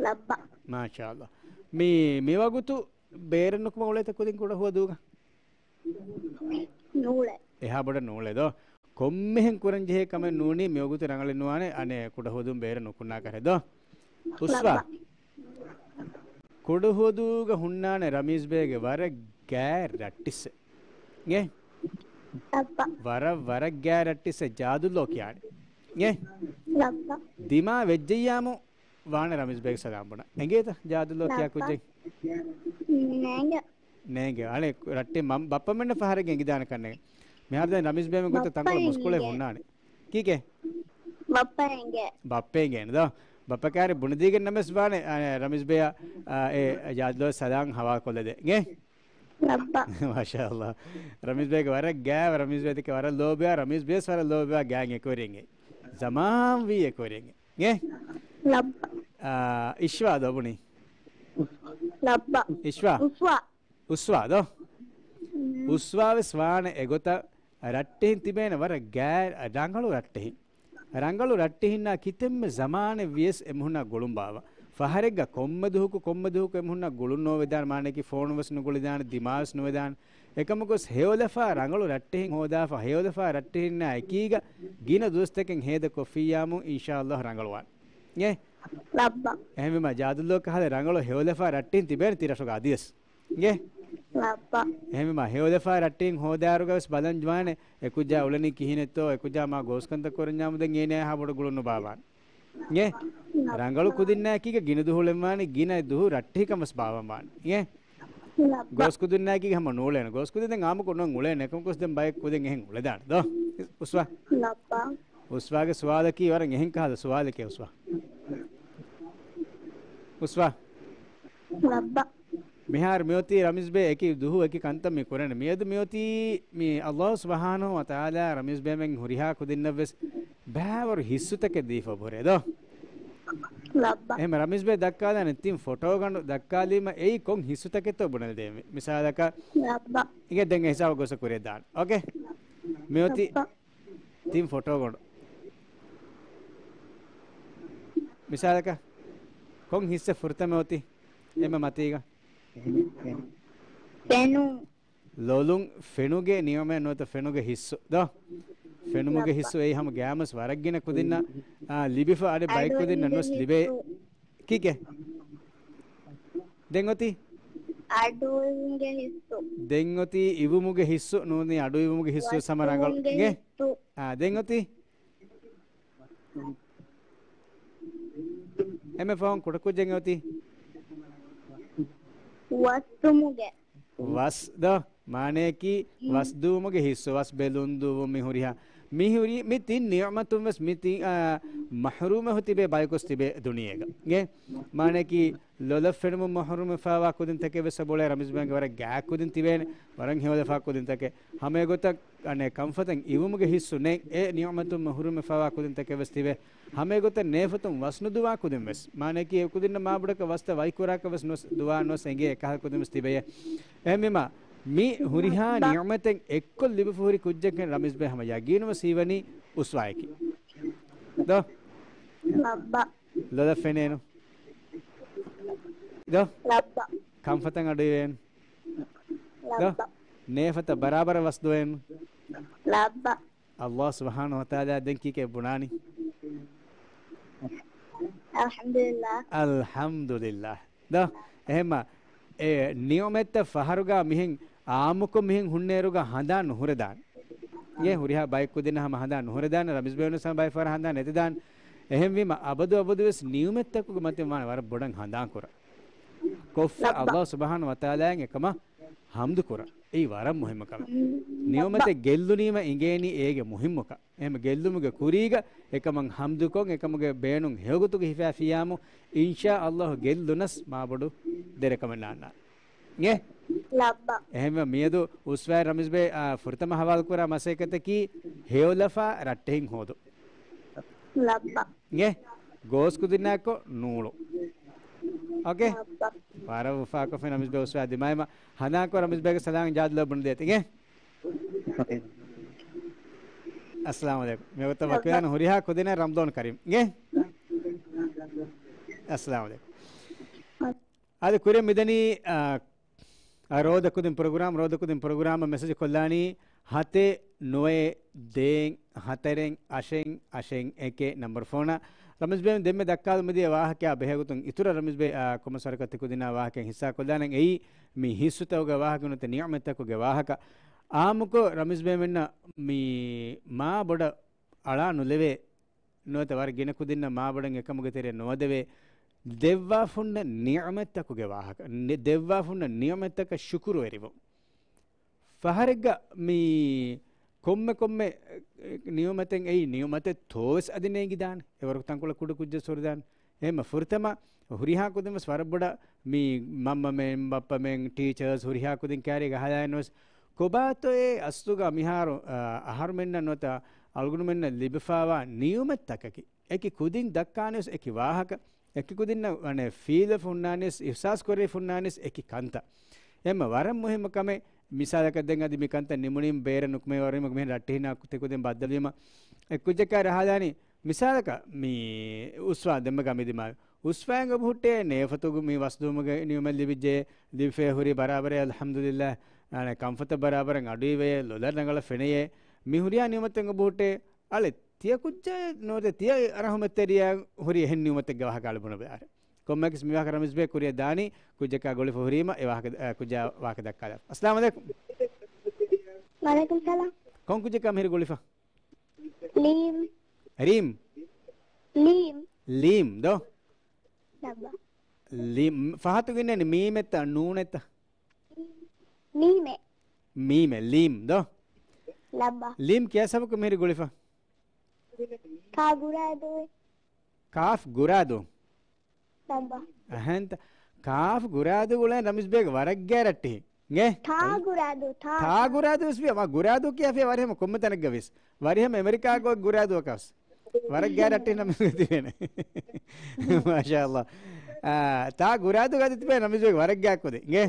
ލައްބަ. މާޝާﷲ. މި، މިވަގުތު ބޭރެއް ނުކުމެ އުޅޭތަ ކުދިން ކުޑަހުވަދޫގަ؟ ނޫޅޭ. އެހާ ބޮޑަށް ނޫޅޭ ދޯ؟ ކޮންމެހެން ކުރަންޖެހޭ ކަމެއް ނޫނީ މިވަގުތު ރަނގަޅެއް ނުވާނެ، އަނެއް ކުޑަހުވަދުން ބޭރެއް ނުކުންނާކަށެއް ދޯ؟ އުސްވާ. ލައްބަ. ކުޑަހުވަދޫގަ ހުންނާނެ ރަމީޒް ބޭގެ ވަރަށް ގާތް ރައްޓިއްސެއް. އޭ؟ ލައްބަ. ވަރަށް، ވަރަށް ގާތް ރައްޓިއްސެއް ޖާދުލޯ ކިޔާނެ. އޭ؟ ލައްބަ. ދިމާ ވެއްޖެއްޔާމު ވާނެ ރަމީޒް ބޭގެ ސަލާމް ބުނާ. އެނގޭތަ ޖާދުލޯ ކިޔާ ކުއްޖެއް؟ ނޭނގެ. ނޭނގެ. އަނެއް ރައްޓެއް މަ-، ބައްޕަމެންނަށް ފަހަރެއް އެނގިދާނެ ކަންނޭނގެ. މިހާރު ދެން ރަމީޒް ބޭމެ ގޮތަށް ތަންކޮޅު ބައްޕަ މުސްކުޅެއް އެނގޭ. ހުންނާނެ. ކީކޭ؟ ބައްޕަ އެނގޭ. ބައްޕަ އެނގޭނެ ދޯ؟ ބައްޕަ ކާރި ބުނެދީގެން ނަމެސް ވާނެ، އަ، ރަމީޒް ބޭއަށް، އަ، އެ ޖާދުލޯ ސަލާމް ހަވާލު ކޮށްލަދޭ. އެނގޭ؟ ލައްބަ. މާޝާﷲ. ރަމީޒް ބޭގެ ވަރަށް ގާތް، ރަމީޒް ބޭ ދެކެ ވަރަށް ލޯބިވާ، ރަމީޒް ބޭސް ވަރަށް ލޯބިވާ ގާތް އެކުވެރިންގެ. ޒަމާން ވީ އެކުވެރިންގެ. އެ؟ ލައްބަ. އާ، އިޝްވާ ދޯ ބުނީ؟ ލައްބަ. އިޝްވާ؟ އުސްވާ. އުސްވާ ދޯ؟ މް. އުސްވާ ވެސް ވާނެ އެގޮތަށް ރައްޓެހިން ތިބޭނެ ވަރަށް ގާތް ރަނގަޅު ރައްޓެހިން. ރަނގަޅު ރައްޓެހިންނާ ކިތަންމެ ޒަމާނެއް ވިޔަސް އެމީހުންނާ ގުޅުން ބާއްވާ. ފަހަރެއްގަ ކޮންމެ ދުވަހަކު ކޮންމެ ދުވަހަކު އެމީހުންނާ ގުޅުން ނޯވެދާނެ، މާނައަކީ ފޯނު ވެސް ނުގުޅިދާނެ، ދިމާވެސް ނުވެދާނެ. އެކަމަކުވެސް ހެޔޮލަފާ ރަނގަޅު ރައްޓެހިން ހޯދާފަ، ހެޔޮލަފާ ރައްޓެހިންނާ އެކީގަ ގިނަ ދުވަސްތަކެއް ހޭދަ ކޮށްފިއްޔާމު އިންޝާﷲ ރަނގަޅުވާނެ. އޭ؟ ލައްބަ. އެހެންވީމާ ޖާދުލޯ ކަހަލަ ރަނގަޅު ހެޔޮލަފާ ރައްޓެހިން ތިބޭނެ ތިރަށުގަ އަދިވެސް. އެނގޭ؟ ލައްބަ. އެހެންވީމާ ހެޔޮލަފާ ރައްޓެހިން ހޯދާއިރުގަ ވެސް ބަލަން ޖެހޭނެ އެކުއްޖާ އުޅެނީ ކިހިނެއްތޯ، އެކުއްޖާ މާ ގޯސްކަންތައް ކުރަންޏާމު ދެން އޭނަޔާ އެހާ ބޮޑު ގުޅުން ނުބާއްވާނެ. އެނގޭ؟ ރަނގަޅު ކުދިންނާއެކީގަ ގިނަ ދުހު އުޅެންވާނެ، ގިނަ ދުހު ރައްޓެހިކަން ވެސް ބާއްވަންވާނެ. އެނގޭ؟ ލައްބަ. ގޯސް ކުދިންނާއެކީގަ ހަމަ ނޫޅޭނެ. ގޯސް ކުދިން ދެން އާއްމުކޮށް ނޫޅޭނެ. އެކަމަކުވެސް ދެން ބައެއް ކުދިން އެހެން އުޅެދާނެ ދޯ؟ އުސްވާ. ލައްބަ. އުސްވާގެ ސުވާލަކީ ވަރަށް އެހެން ކަހަލަ ސުވާލެކޭ އުސްވާ. އުސްވާ. ލައްބަ. މިހާރު މިއޮތީ ރަމީޒް ބޭ އެކި ދުހު އެކި ކަންތައް މި ކުރަން. މިއަދު މިއޮތީ މި ﷲ ސުބްޙާނަހޫ ވަތަޢާލާ ރަމީޒް ބޭމެން ހުރިހާ ކުދިންނަށްވެސް ބާވަރު ހިއްސުތަކެއް ދީފަ ބުރޭ ދޯ؟ ލައްބަ. އެހެން ރަމީޒް ބޭ ދައްކާލާނެ ތިން ފޮޓޯގަނޑު ދައްކާލީމަ އެއީ ކޮން ހިއްސުތަކެއްތޯ ބުނެލަދޭންވީ. މިސާލަކަށް ލައްބަ. އިނގޭ ދެން އެ ހިސާބަށް ގޮސް ކުރިއަށް ދާން. އޯކޭ؟ މިއޮތީ ލައްބަ. ތިން ފޮޓޯގަނޑު. މިސާލަކަށް، ކޮން ހިއްސެއް ފުރަތަމަ އޮތީ އެންމެ މަތީގަ؟ ފެނުން. ލޮލުން ފެނުގެ ނިޢުމަތް ނުވަތަ ފެނުގެ ހިއްސު ދޯ؟ ފެނުމުގެ ހިއްސު އެއީ ހަމަ ގައިމުވެސް ވަރަށް ގިނަ ކުދިންނަށް، އާ، ލިބިފަ އަނެއް ބައެއްކުދިންނަށް ނުވެސް ލިބޭ. ކީކޭ؟ ދެން އޮތީ؟ އަޑުއިވުމުގެ ހިއްސު. ދެން އޮތީ އިވުމުގެ ހިއްސު ނޫނީ އަޑުއިވުމުގެ ހިއްސު ސަމަ ރަނގަޅު. އިނގޭ؟ އާ، ދެން އޮތީ؟ އެންމެ ފަހުން ކުޑަކުއްޖެއް އޮތީ؟ ވަސްދުމުގެ. ވަސް ދޯ؟ މާނަޔަކީ ވަސްދުވުމުގެ ހިއްސު، ވަސް ބެލުން ދުވުން މި ހުރިހާ. މި ހުރި، މި ތިން ނިޢުމަތުން ވެސް މި ތިން، އާ، މަޙްރޫމެހު ތިބޭ ބަޔަކުސް ތިބޭ ދުނިޔޭގަ. އިނގޭ؟ މާނަޔަކީ ލޮލަށް ފެނުމުން މަޙްރޫމެފާވާ ކުދިންތަކެއް ވެސް އެބައުޅޭ، ރަމީޒް ބޭގެ ވަރަށް ގާތް ކުދިން ތިބޭނެ، ވަރަށް ހެޔޮލަފާ ކުދިންތަކެއް. ހަމައެގޮތަށް އަނެއް ކަންފަތަށް އިވުމުގެ ހިއްސު ނެތް، އެ ނިޢުމަތުން މަޙްރޫމެފާވާ ކުދިންތަކެއް ވެސް ތިބޭ. ހަމައެގޮތަށް ނޭފަތުން ވަސް ނުދުވާ ކުދިން ވެސް. މާނަޔަކީ އެ ކުދިންނަށް މާބޮޑަކަށް ވަސްތައް ވަކިކުރާކަށް ވެސް ނުވަސް، ދުވާ ނުވަސް އެނގޭ އެކަހަލަ ކުދިން ވެސް ތިބެޔޭ. އެހެންވީމަ، މި ހުރިހާ ނިޢުމަތެއް އެއްކޮށް ލިބިފަ ހުރި ކުއްޖެއްކަން ރަމީޒް ބޭ ހަމަ ޔަގީނުން ވެސް ހީވަނީ އުސްވާޔަކީ. ދޯ؟ ލައްބަ. ލޮލަށް ފެނޭނު. ދޯ؟ ލައްބަ. ކަންފަތަށް އަޑުއިވޭނު. ދޯ؟ ލައްބަ. ނޭފަތަށް ބަރާބަރަށް ވަސް ދުވޭނު. ލައްބަ. ﷲ ސުބްޙާނަހޫ ވަތަޢާލާ ދެން ކީކޭ ބުނާނީ؟ އަލްޙަމްދުލިއްލާހް. އަލްޙަމްދުލިއްލާހް. ދޯ؟ އެހެންމަ، އެ ނިޢުމަތްތައް ފަހަރުގަ މިހެން އާއްމުކޮށް މިހެން ހުންނައިރުގަ ހަނދާން ނުހުރެދާނެ. އިނގޭ؟ ހުރިހާ ބައެއް ކުދިންނަށް ހަމަ ހަނދާން ނުހުރެދާނެ، ރަމީޒް ބޭނުސް ހަމަ ބައެއް ފަހަރަށް ހަނދާން ނެތިދާނެ. އެހެންވީމަ، އަބަދު އަބަދުވެސް ނިޢުމަތްތަކުގެ މަތިން ވާނެ ވަރަށް ބޮޑަށް ހަނދާން ކުރަން. ކޮށްފަ ﷲ ސުބްޙާނަހޫ ވަތަޢާލާއަށް އެކަމަށް ޙަމްދު ކުރަން. އެއީ ވަރަށް މުހިއްމު ކަމެއް. ނިޢުމަތެއް ގެއްލުނީމަ އިނގޭނީ އޭގެ މުހިއްމުކަން. އެހެން ގެއްލުމުގެ ކުރީގަ އެކަމަށް ޙަމްދުކޮށް، އެކަމުގެ ބޭނުން ހެޔޮގޮތުގަ ހިފައިފިއްޔާމު، އިންޝާﷲ ގެއްލުނަސް މާބޮޑު ދެރަކަމެއް ނާންނާނެ. އިނގޭ؟ ލައްބަ. އެހެންވެ މިއަދު އުސްވާއި ރަމީޒް ބޭ، އާ، ފުރަތަމަ ހަވާލުކުރާ މަސައްކަތަކީ ހެޔޮލަފާ ރައްޓެހިން ހޯދުން. ލައްބަ. އިނގޭ؟ ގޯސް ކުދިންނާއެކު ނޫޅު. އޯކޭ؟ ލައްބަ. ވަރަށް އުފާކޮށްފިން ރަމީޒް ބޭ އުސްވާ ދިމާވީމަ ހަނދާންކޮށް ރަމީޒް ބޭގެ ސަލާމް ޖާދުލަ ބުނެދޭތި. އިނގޭ؟ އައްސަލާމު ޢަލައިކުމް. މިވަގުތަށް ވަކިވެލާން ހުރިހާ ކުދިންނަށް ރަމަޟާން ކަރީމް. އިނގޭ؟ އައްސަލާމު ޢަލައިކުމް. އަދި ކުރިއަށް މިދަނީ، އާ، އާ، ރޯދަ ކުދިން ޕްރޮގްރާމް، ރޯދަ ކުދިން ޕްރޮގްރާމަށް މެސެޖް ކޮށްލާނީ ހަތެއް ނުވައެއް ދޭއް ހަތަރެއް އަށެއް އަށެއް އެކެއް ނަންބަރު ފޯނަށް. ރަމީޒް ބޭ ދެންމެ ދައްކާލުމަށް ދިޔަ ވާހަކައާ ބެހޭގޮތުން އިތުރަށް ރަމީޒް ބޭ، އާ، ކޮންމެސް ވަރަކަށް ތި ކުދިންނާ ވާހަކައިން ހިއްސާ ކޮށްލާނަން. އެއީ މި ހިއްސުތަކުގެ ވާހަކަ ނުވަތަ ނިޢުމަތްތަކުގެ ވާހަކަ. އާއްމުކޮށް ރަމީޒް ބޭމެންނަށް މި މާ ބޮޑަށް އަޅާ ނުލެވޭ، ނުވަތަ ވަރަށް ގިނަ ކުދިންނަށް މާބޮޑަށް އެކަމުގެ ތެރެއަށް ނުވަދެވޭ، ދެއްވާފަ ހުންނަ ނިޢުމަތްތަކުގެ ވާހަކަ، ނި-، ދެއްވާފަ ހުންނަ ނިޢުމަތްތަކަށް ޝުކުރުވެރިވުން. ފަހަރެއްގަ މި ކޮންމެ ކޮންމެ، އެ، ނިޢުމަތެއް އެއީ ނިޢުމަތެއްތޯވެސް އަދި ނޭނގިދާނެ. އެވަރު ތަންކޮޅެއް ކުޑަ ކުއްޖެއް ސޮރުދާނެ. އެހެންމަ ފުރަތަމަ ހުރިހާ ކުދިން ވެސް ވަރަށް ބޮޑަށް މި މަންމަމެން، ބައްޕަމެން، ޓީޗާސް ހުރިހާ ކުދިން ކާރީގަ ހަދާއިން ވެސް ކޮބާތޯ އެ އަސްލުގަ މިހާރު، އަ، އަހަރުމެންނަށް ނުވަތަ އަޅުގަނޑުމެންނަށް ލިބިފައިވާ ނިޢުމަތްތަކަކީ. އެކި ކުދިން ދައްކާނެ ވެސް އެކި ވާހަކަ، އެކި ކުދިންނަށް ވަނެ ފީލަފަ ހުންނާނެ ވެސް، އިޙްސާސް ކުރެވިފަ ހުންނާނެ ވެސް އެކި ކަންތައް. އެހެންމަ ވަރަށް މުހިއްމު ކަމެއް، މިސާލަކަށް ދެން އަދި މި ކަންތައް ނިމުނީމަ ބޭރަށް ނުކުމެވަރުވީމަ މިހެން ރައްޓެހިންނާ ތި ކުދިން ބައްދަލުވީމަ އެ ކުއްޖަކާ ރަހާލާނީ. މިސާލަކަށް މި އުސްވާ ދެންމެ ގަމި ދިމާވި. އުސްވާއިން އެބަހުއްޓޭ ނޭފަތުގަ މި ވަސްދުވުމުގެ ނިޢުމަތް ލިބިއްޖެ، ލިބިފައި ހުރީ ބަރާބަރޭ އަލްޙަމްދުލިއްލާހް. އަނެއް ކަންފަތަށް ބަރާބަރަށް އަޑުއިވޭ، ލޮލަށް ރަނގަޅަށް ފެނެޔޭ. މި ހުރިހާ ނިޢުމަތެއް އެބަހުއްޓޭ. އަޅެ ތިޔަ ކުއްޖާ ނުވަތަ ތިޔަ ރަޙުމަތްތެރިޔާ ހުރި އެހެން ނިޢުމަތެއްގެ ވާހަކަ އަޅެ ބުނެބަލާރެ. ކޮންމެއަކަސް މި ވާހަކަ ރަމީޒް ބޭ ކުރިއަށް ދާނީ ކުއްޖަކާ ގުޅިފަ ހުރީމަ އެ ވާހަކަ، އަ، ކުއްޖާ ވާހަކަ ދައްކާލާ. އައްސަލާމު ޢަލައިކުމް. ވަޢަލައިކުމް ސަލާމް. ކޮން ކުއްޖަކާ މިހިރީ ގުޅިފަ؟ ލީމް. ރީމް؟ ލީމް. ލީމް ދޯ؟ ލައްބަ. ލީމް. ފަހަތުގަ އިންނަނީ މީމެއްތަ ނޫނެއްތަ؟ މީމެއް. މީމެއް، ލީމް ދޯ؟ ލައްބަ. ލީމް ކިޔާ ސަބަބަކުން މިހިރީ ގުޅިފަ؟ ކާފް ގުރާދޫ. ކާފް ގުރާދޫ؟ ލައްބަ. އަހަންތަ؟ ކާފް ގުރާދޫ ގުޅޭ ރަމީޒް ބޭގެ ވަރަށް ގާތް ރައްޓެހިން. އިނގޭ؟ ތާ ގުރާދޫ، ތާ. ތާ ގުރާދޫ ވެސް ވިޔަ. މާ ގުރާދޫ ކިޔާފިޔަ ވަރިހަމަ ކޮންމެ ތަނެއްގަ ވެސް. ވަރިހަމަ އެމެރިކާގަ ގުރާދޫއަކަސް. ވަރަށް ގާތް ރައްޓެހިން ރަމީޒް ތިބޭނެ. މާޝާﷲ. އާ، ތާ ގުރާދޫ ގާތު ތިބޭ ރަމީޒް ބޭގެ ވަރަށް ގާތް ކުދިން. އިނގޭ؟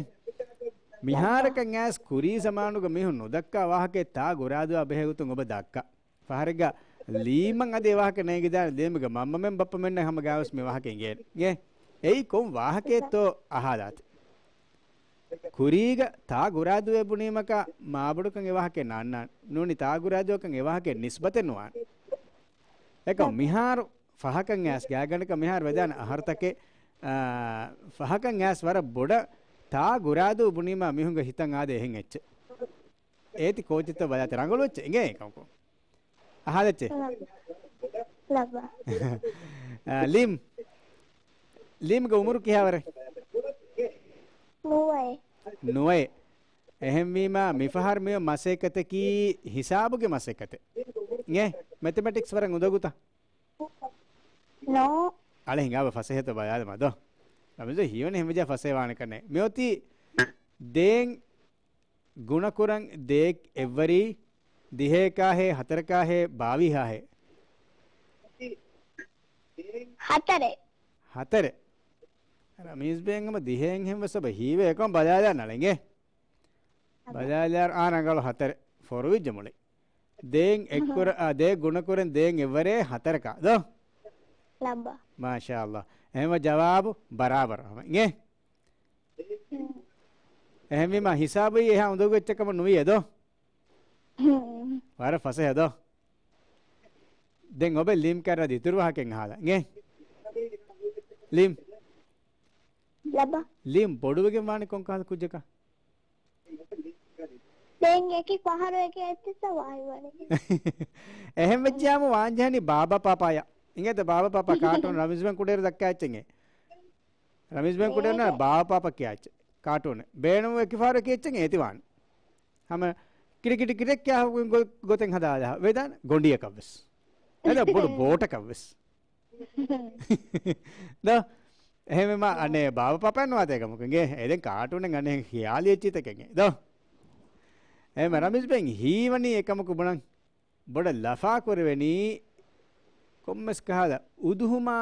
މިހާރަކަށް އައިސް ކުރީ ޒަމާނުގަ މީހުން ނުދައްކާ ވާހަކައެއް ތާ ގުރާދޫއާ ބެހޭގޮތުން އޮބަ ދައްކާ. ފަހަރެއްގަ ލީމަށް އަދި އެ ވާހަކަ ނޭނގިދާނެ، ލީމުގެ މަންމަމެން ބައްޕަމެންނަށް ހަމަ ގާވެސް މި ވާހަކަ އިނގޭނެ. އެއީ ކޮން ވާހަކައެއްތޯ އަހާލާތި. ކުރީގަ ތާ ގުރާދޫއޭ ބުނީމަކާ މާބޮޑުކަން އެ ވާހަކައެއް ނާންނާނެ. ނޫނީ ތާ ގުރާދޫއަކަށް އެ ވާހަކައެއް ނިސްބަތެއް ނުވާނެ. އެކަމް މިހާރު ފަހަކަށް އައިސް ގާތްގަނޑަކަށް މިހާރު ވެދާނެ އަހަރުތަކެއް، އާ، ފަހަކަށް އައިސް ވަރަށް ބޮޑަށް ތާ ގުރާދޫ ބުނީމާ މީހުންގެ ހިތަށް އާދޭ އެހެން އެއްޗެއް. އޭތި ކޯޗެއްތޯ ބަލާތި ރަނގަޅު އެއްޗެއް އިނގޭ ކަމަކު. އަހާލައްޗޭ؟ ލައްބަ. އާ، ލީމް. ލީމްގެ އުމުރު ކިހާވަރެއް؟ ނުވައެއް. ނުވައެއް. އެހެންވީމާ، މިފަހަރު މިއޮތް މަސައްކަތަކީ ހިސާބުގެ މަސައްކަތެއް. އިނގޭ؟ މެތެމެޓިކްސް ވަރަށް އުނދަގޫތަ؟ ނޯ. އަޅެ ހިނގާބަ ފަސޭހަތައް ބަލާލަމާ ދޯ. ރަމީޒު ހީވަނީ ހެންވެއްޖާ ފަސޭހަވާނެ ކަންނޭ. މިއޮތީ ދޭން ގުނަކުރަން ދޭއް އެއްވަރީ، ދިހައެކާހޭ، ހަތަރަކާހޭ، ބާވީހާހޭ؟ ހަތަރެއް. ހަތަރެއް. ރަމީޒް ބޭން ހަމަ ދިހައެއްހެން ވެސް އެބަ ހީވޭ އެކަމަ ބަލާލާ ނަޅެނގޭ. ބަލާލާ އާ ރަނގަޅު ހަތަރެއް. ފޮރުވިއްޖެ މުޅި. ދޭން އެއްކުރ-، އާ، ދޭ ގުނަކުރަން ދޭން އެއްވަރޭ ހަތަރަކާ ދޯ؟ ލައްބަ. މާޝާﷲ. އެހެންވެ ޖަވާބު ބަރާބަރު ހަމަ އިނގޭ. އެހެންވީމާ ހިސާބުއީ އެހާ އުނދަގޫ އެއްޗެއް ކަމަށް ނުވިއޭ ދޯ؟ ވަރަށް ފަސޭހަ ދޯ؟ ދެން އޮބެ ލީމް ކައިރި އަދި އިތުރު ވާހަކައެއް އަހާލާ. އިނގޭ؟ ލީމް. ލައްބަ. ލީމް ބޮޑުވެގެން ވާނީ ކޮން ކަހަލަ ކުއްޖަކަށް؟ ދެން އެކި ފަހަރު އެކި އެއްޗިއްސަށް ވާހި ވަނީ. އެހެން ވެއްޖިޔާމު ވާންޖެހެނީ ބާބާ ޕާޕާޔާ. އިނގޭތަ ބާބާ ޕާޕާ ކާޓޫން ރަމީޒް ބޭން ކުޑައިރު ދައްކާ އެއްޗެއް. ރަމީޒް ބޭން ކުޑައިރު ނާ ބާބާ ޕާޕާ ކިޔާ އެއްޗެއް. ކާޓޫނެއް. ބޭނުން އެކި ފަހަރު އެކި އެއްޗެއް އޭތި ވާން. ހަމަ ކިޑި ކިޑި ކިޑެއް ކިޔާ ގޮ-، ގޮތެއް ހަދާލާ. ވެދާނެ ގޮނޑިއަކަށް ވެސް. އެދާ ބޮޑު ބޯޓަކަށް ވެސް. ދޯ؟ އެހެންވީމާ އަނެއް ބާބަ ޕާޕާ ނުވާތޭ ކަމަކު އިނގޭ. އެ ދެން ކާޓޫނެއް އަނެއް ޚިޔާލީ އެއްޗިތަކެއް ދޯ؟ އެހެންވީމާ ރަމީޒް ބެން ހީވަނީ އެކަމަކު ބުނަން ބޮޑަށް ލަފާ ކުރެވެނީ ކޮންމެސް ކަހަލަ އުދުހުމާ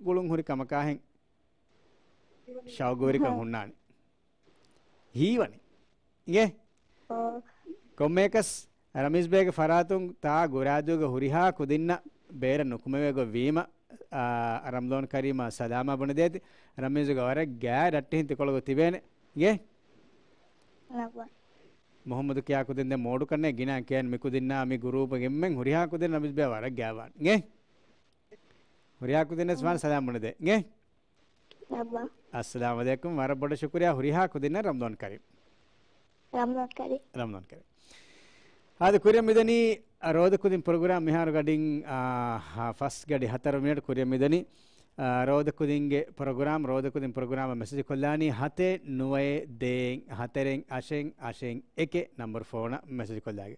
ގުޅުން ހުރި ކަމަކާހެން ޝައުގުވެރިކަން ހުންނާނެ. ހީވަނީ. އިނގޭ؟ ކޮންމެއަކަސް ރަމީޒް ބޭގެ ފަރާތުން ތާ ގުރާދޫގެ ހުރިހާ ކުދިންނަށް ބޭރަށް ނުކުމެވޭ ގޮތް ވީމަ، އާ، ރަމްޟާން ކަރީމަށް ސަލާމާ ބުނެދޭތި. ރަމީޒުގެ ވަރަށް ގާތް ރައްޓެހިން ތިކޮޅުގަ ތިބޭނެ. އިނގޭ؟ މުހައްމަދު ކިޔާ ކުދިން ދެން މޯޑު ކަންނޭ ގިނަ ކޭން މި ކުދިންނާ މި ގުރޫޕްގެ އެންމެން ހުރިހާ ކުދިން ރަމީޒް ބޭ ވަރަށް ގާތް ވާން. އިނގޭ؟ ހުރިހާ ކުދިންނަށް ވާން ސަލާމް ބުނެދޭ. އިނގޭ؟ އައްވާ. އައްސަލާމު ޢަލައިކުމް. ވަރަށް ބޮޑަށް ޝުކުރިއްޔާ. ހުރިހާ ކުދިންނަށް ރަމަޟާން ކަރީމް. ރަމަޟާން ކަރީމް. ރަމަޟާން ކަރީމް. އާދެ، ކުރިއަށް މިދަނީ ރޯދަ ކުދިން ޕްރޮގްރާމް. މިހާރު ގަޑިން، އާ، ހަ، ފަސް ގަޑި ހަތަރު މިނެޓް ކުރިއަށް މިދަނީ، އާ، ރޯދަ ކުދިންގެ ޕްރޮގްރާމް. ރޯދަ ކުދިން ޕްރޮގްރާމަށް މެސެޖް ކޮށްލާނީ ހަތެއް ނުވައެއް ދޭއް ހަތަރެއް އަށެއް އަށެއް އެކެއް ނަމްބަރު ފޯނަށް މެސެޖް ކޮށްލާގެ.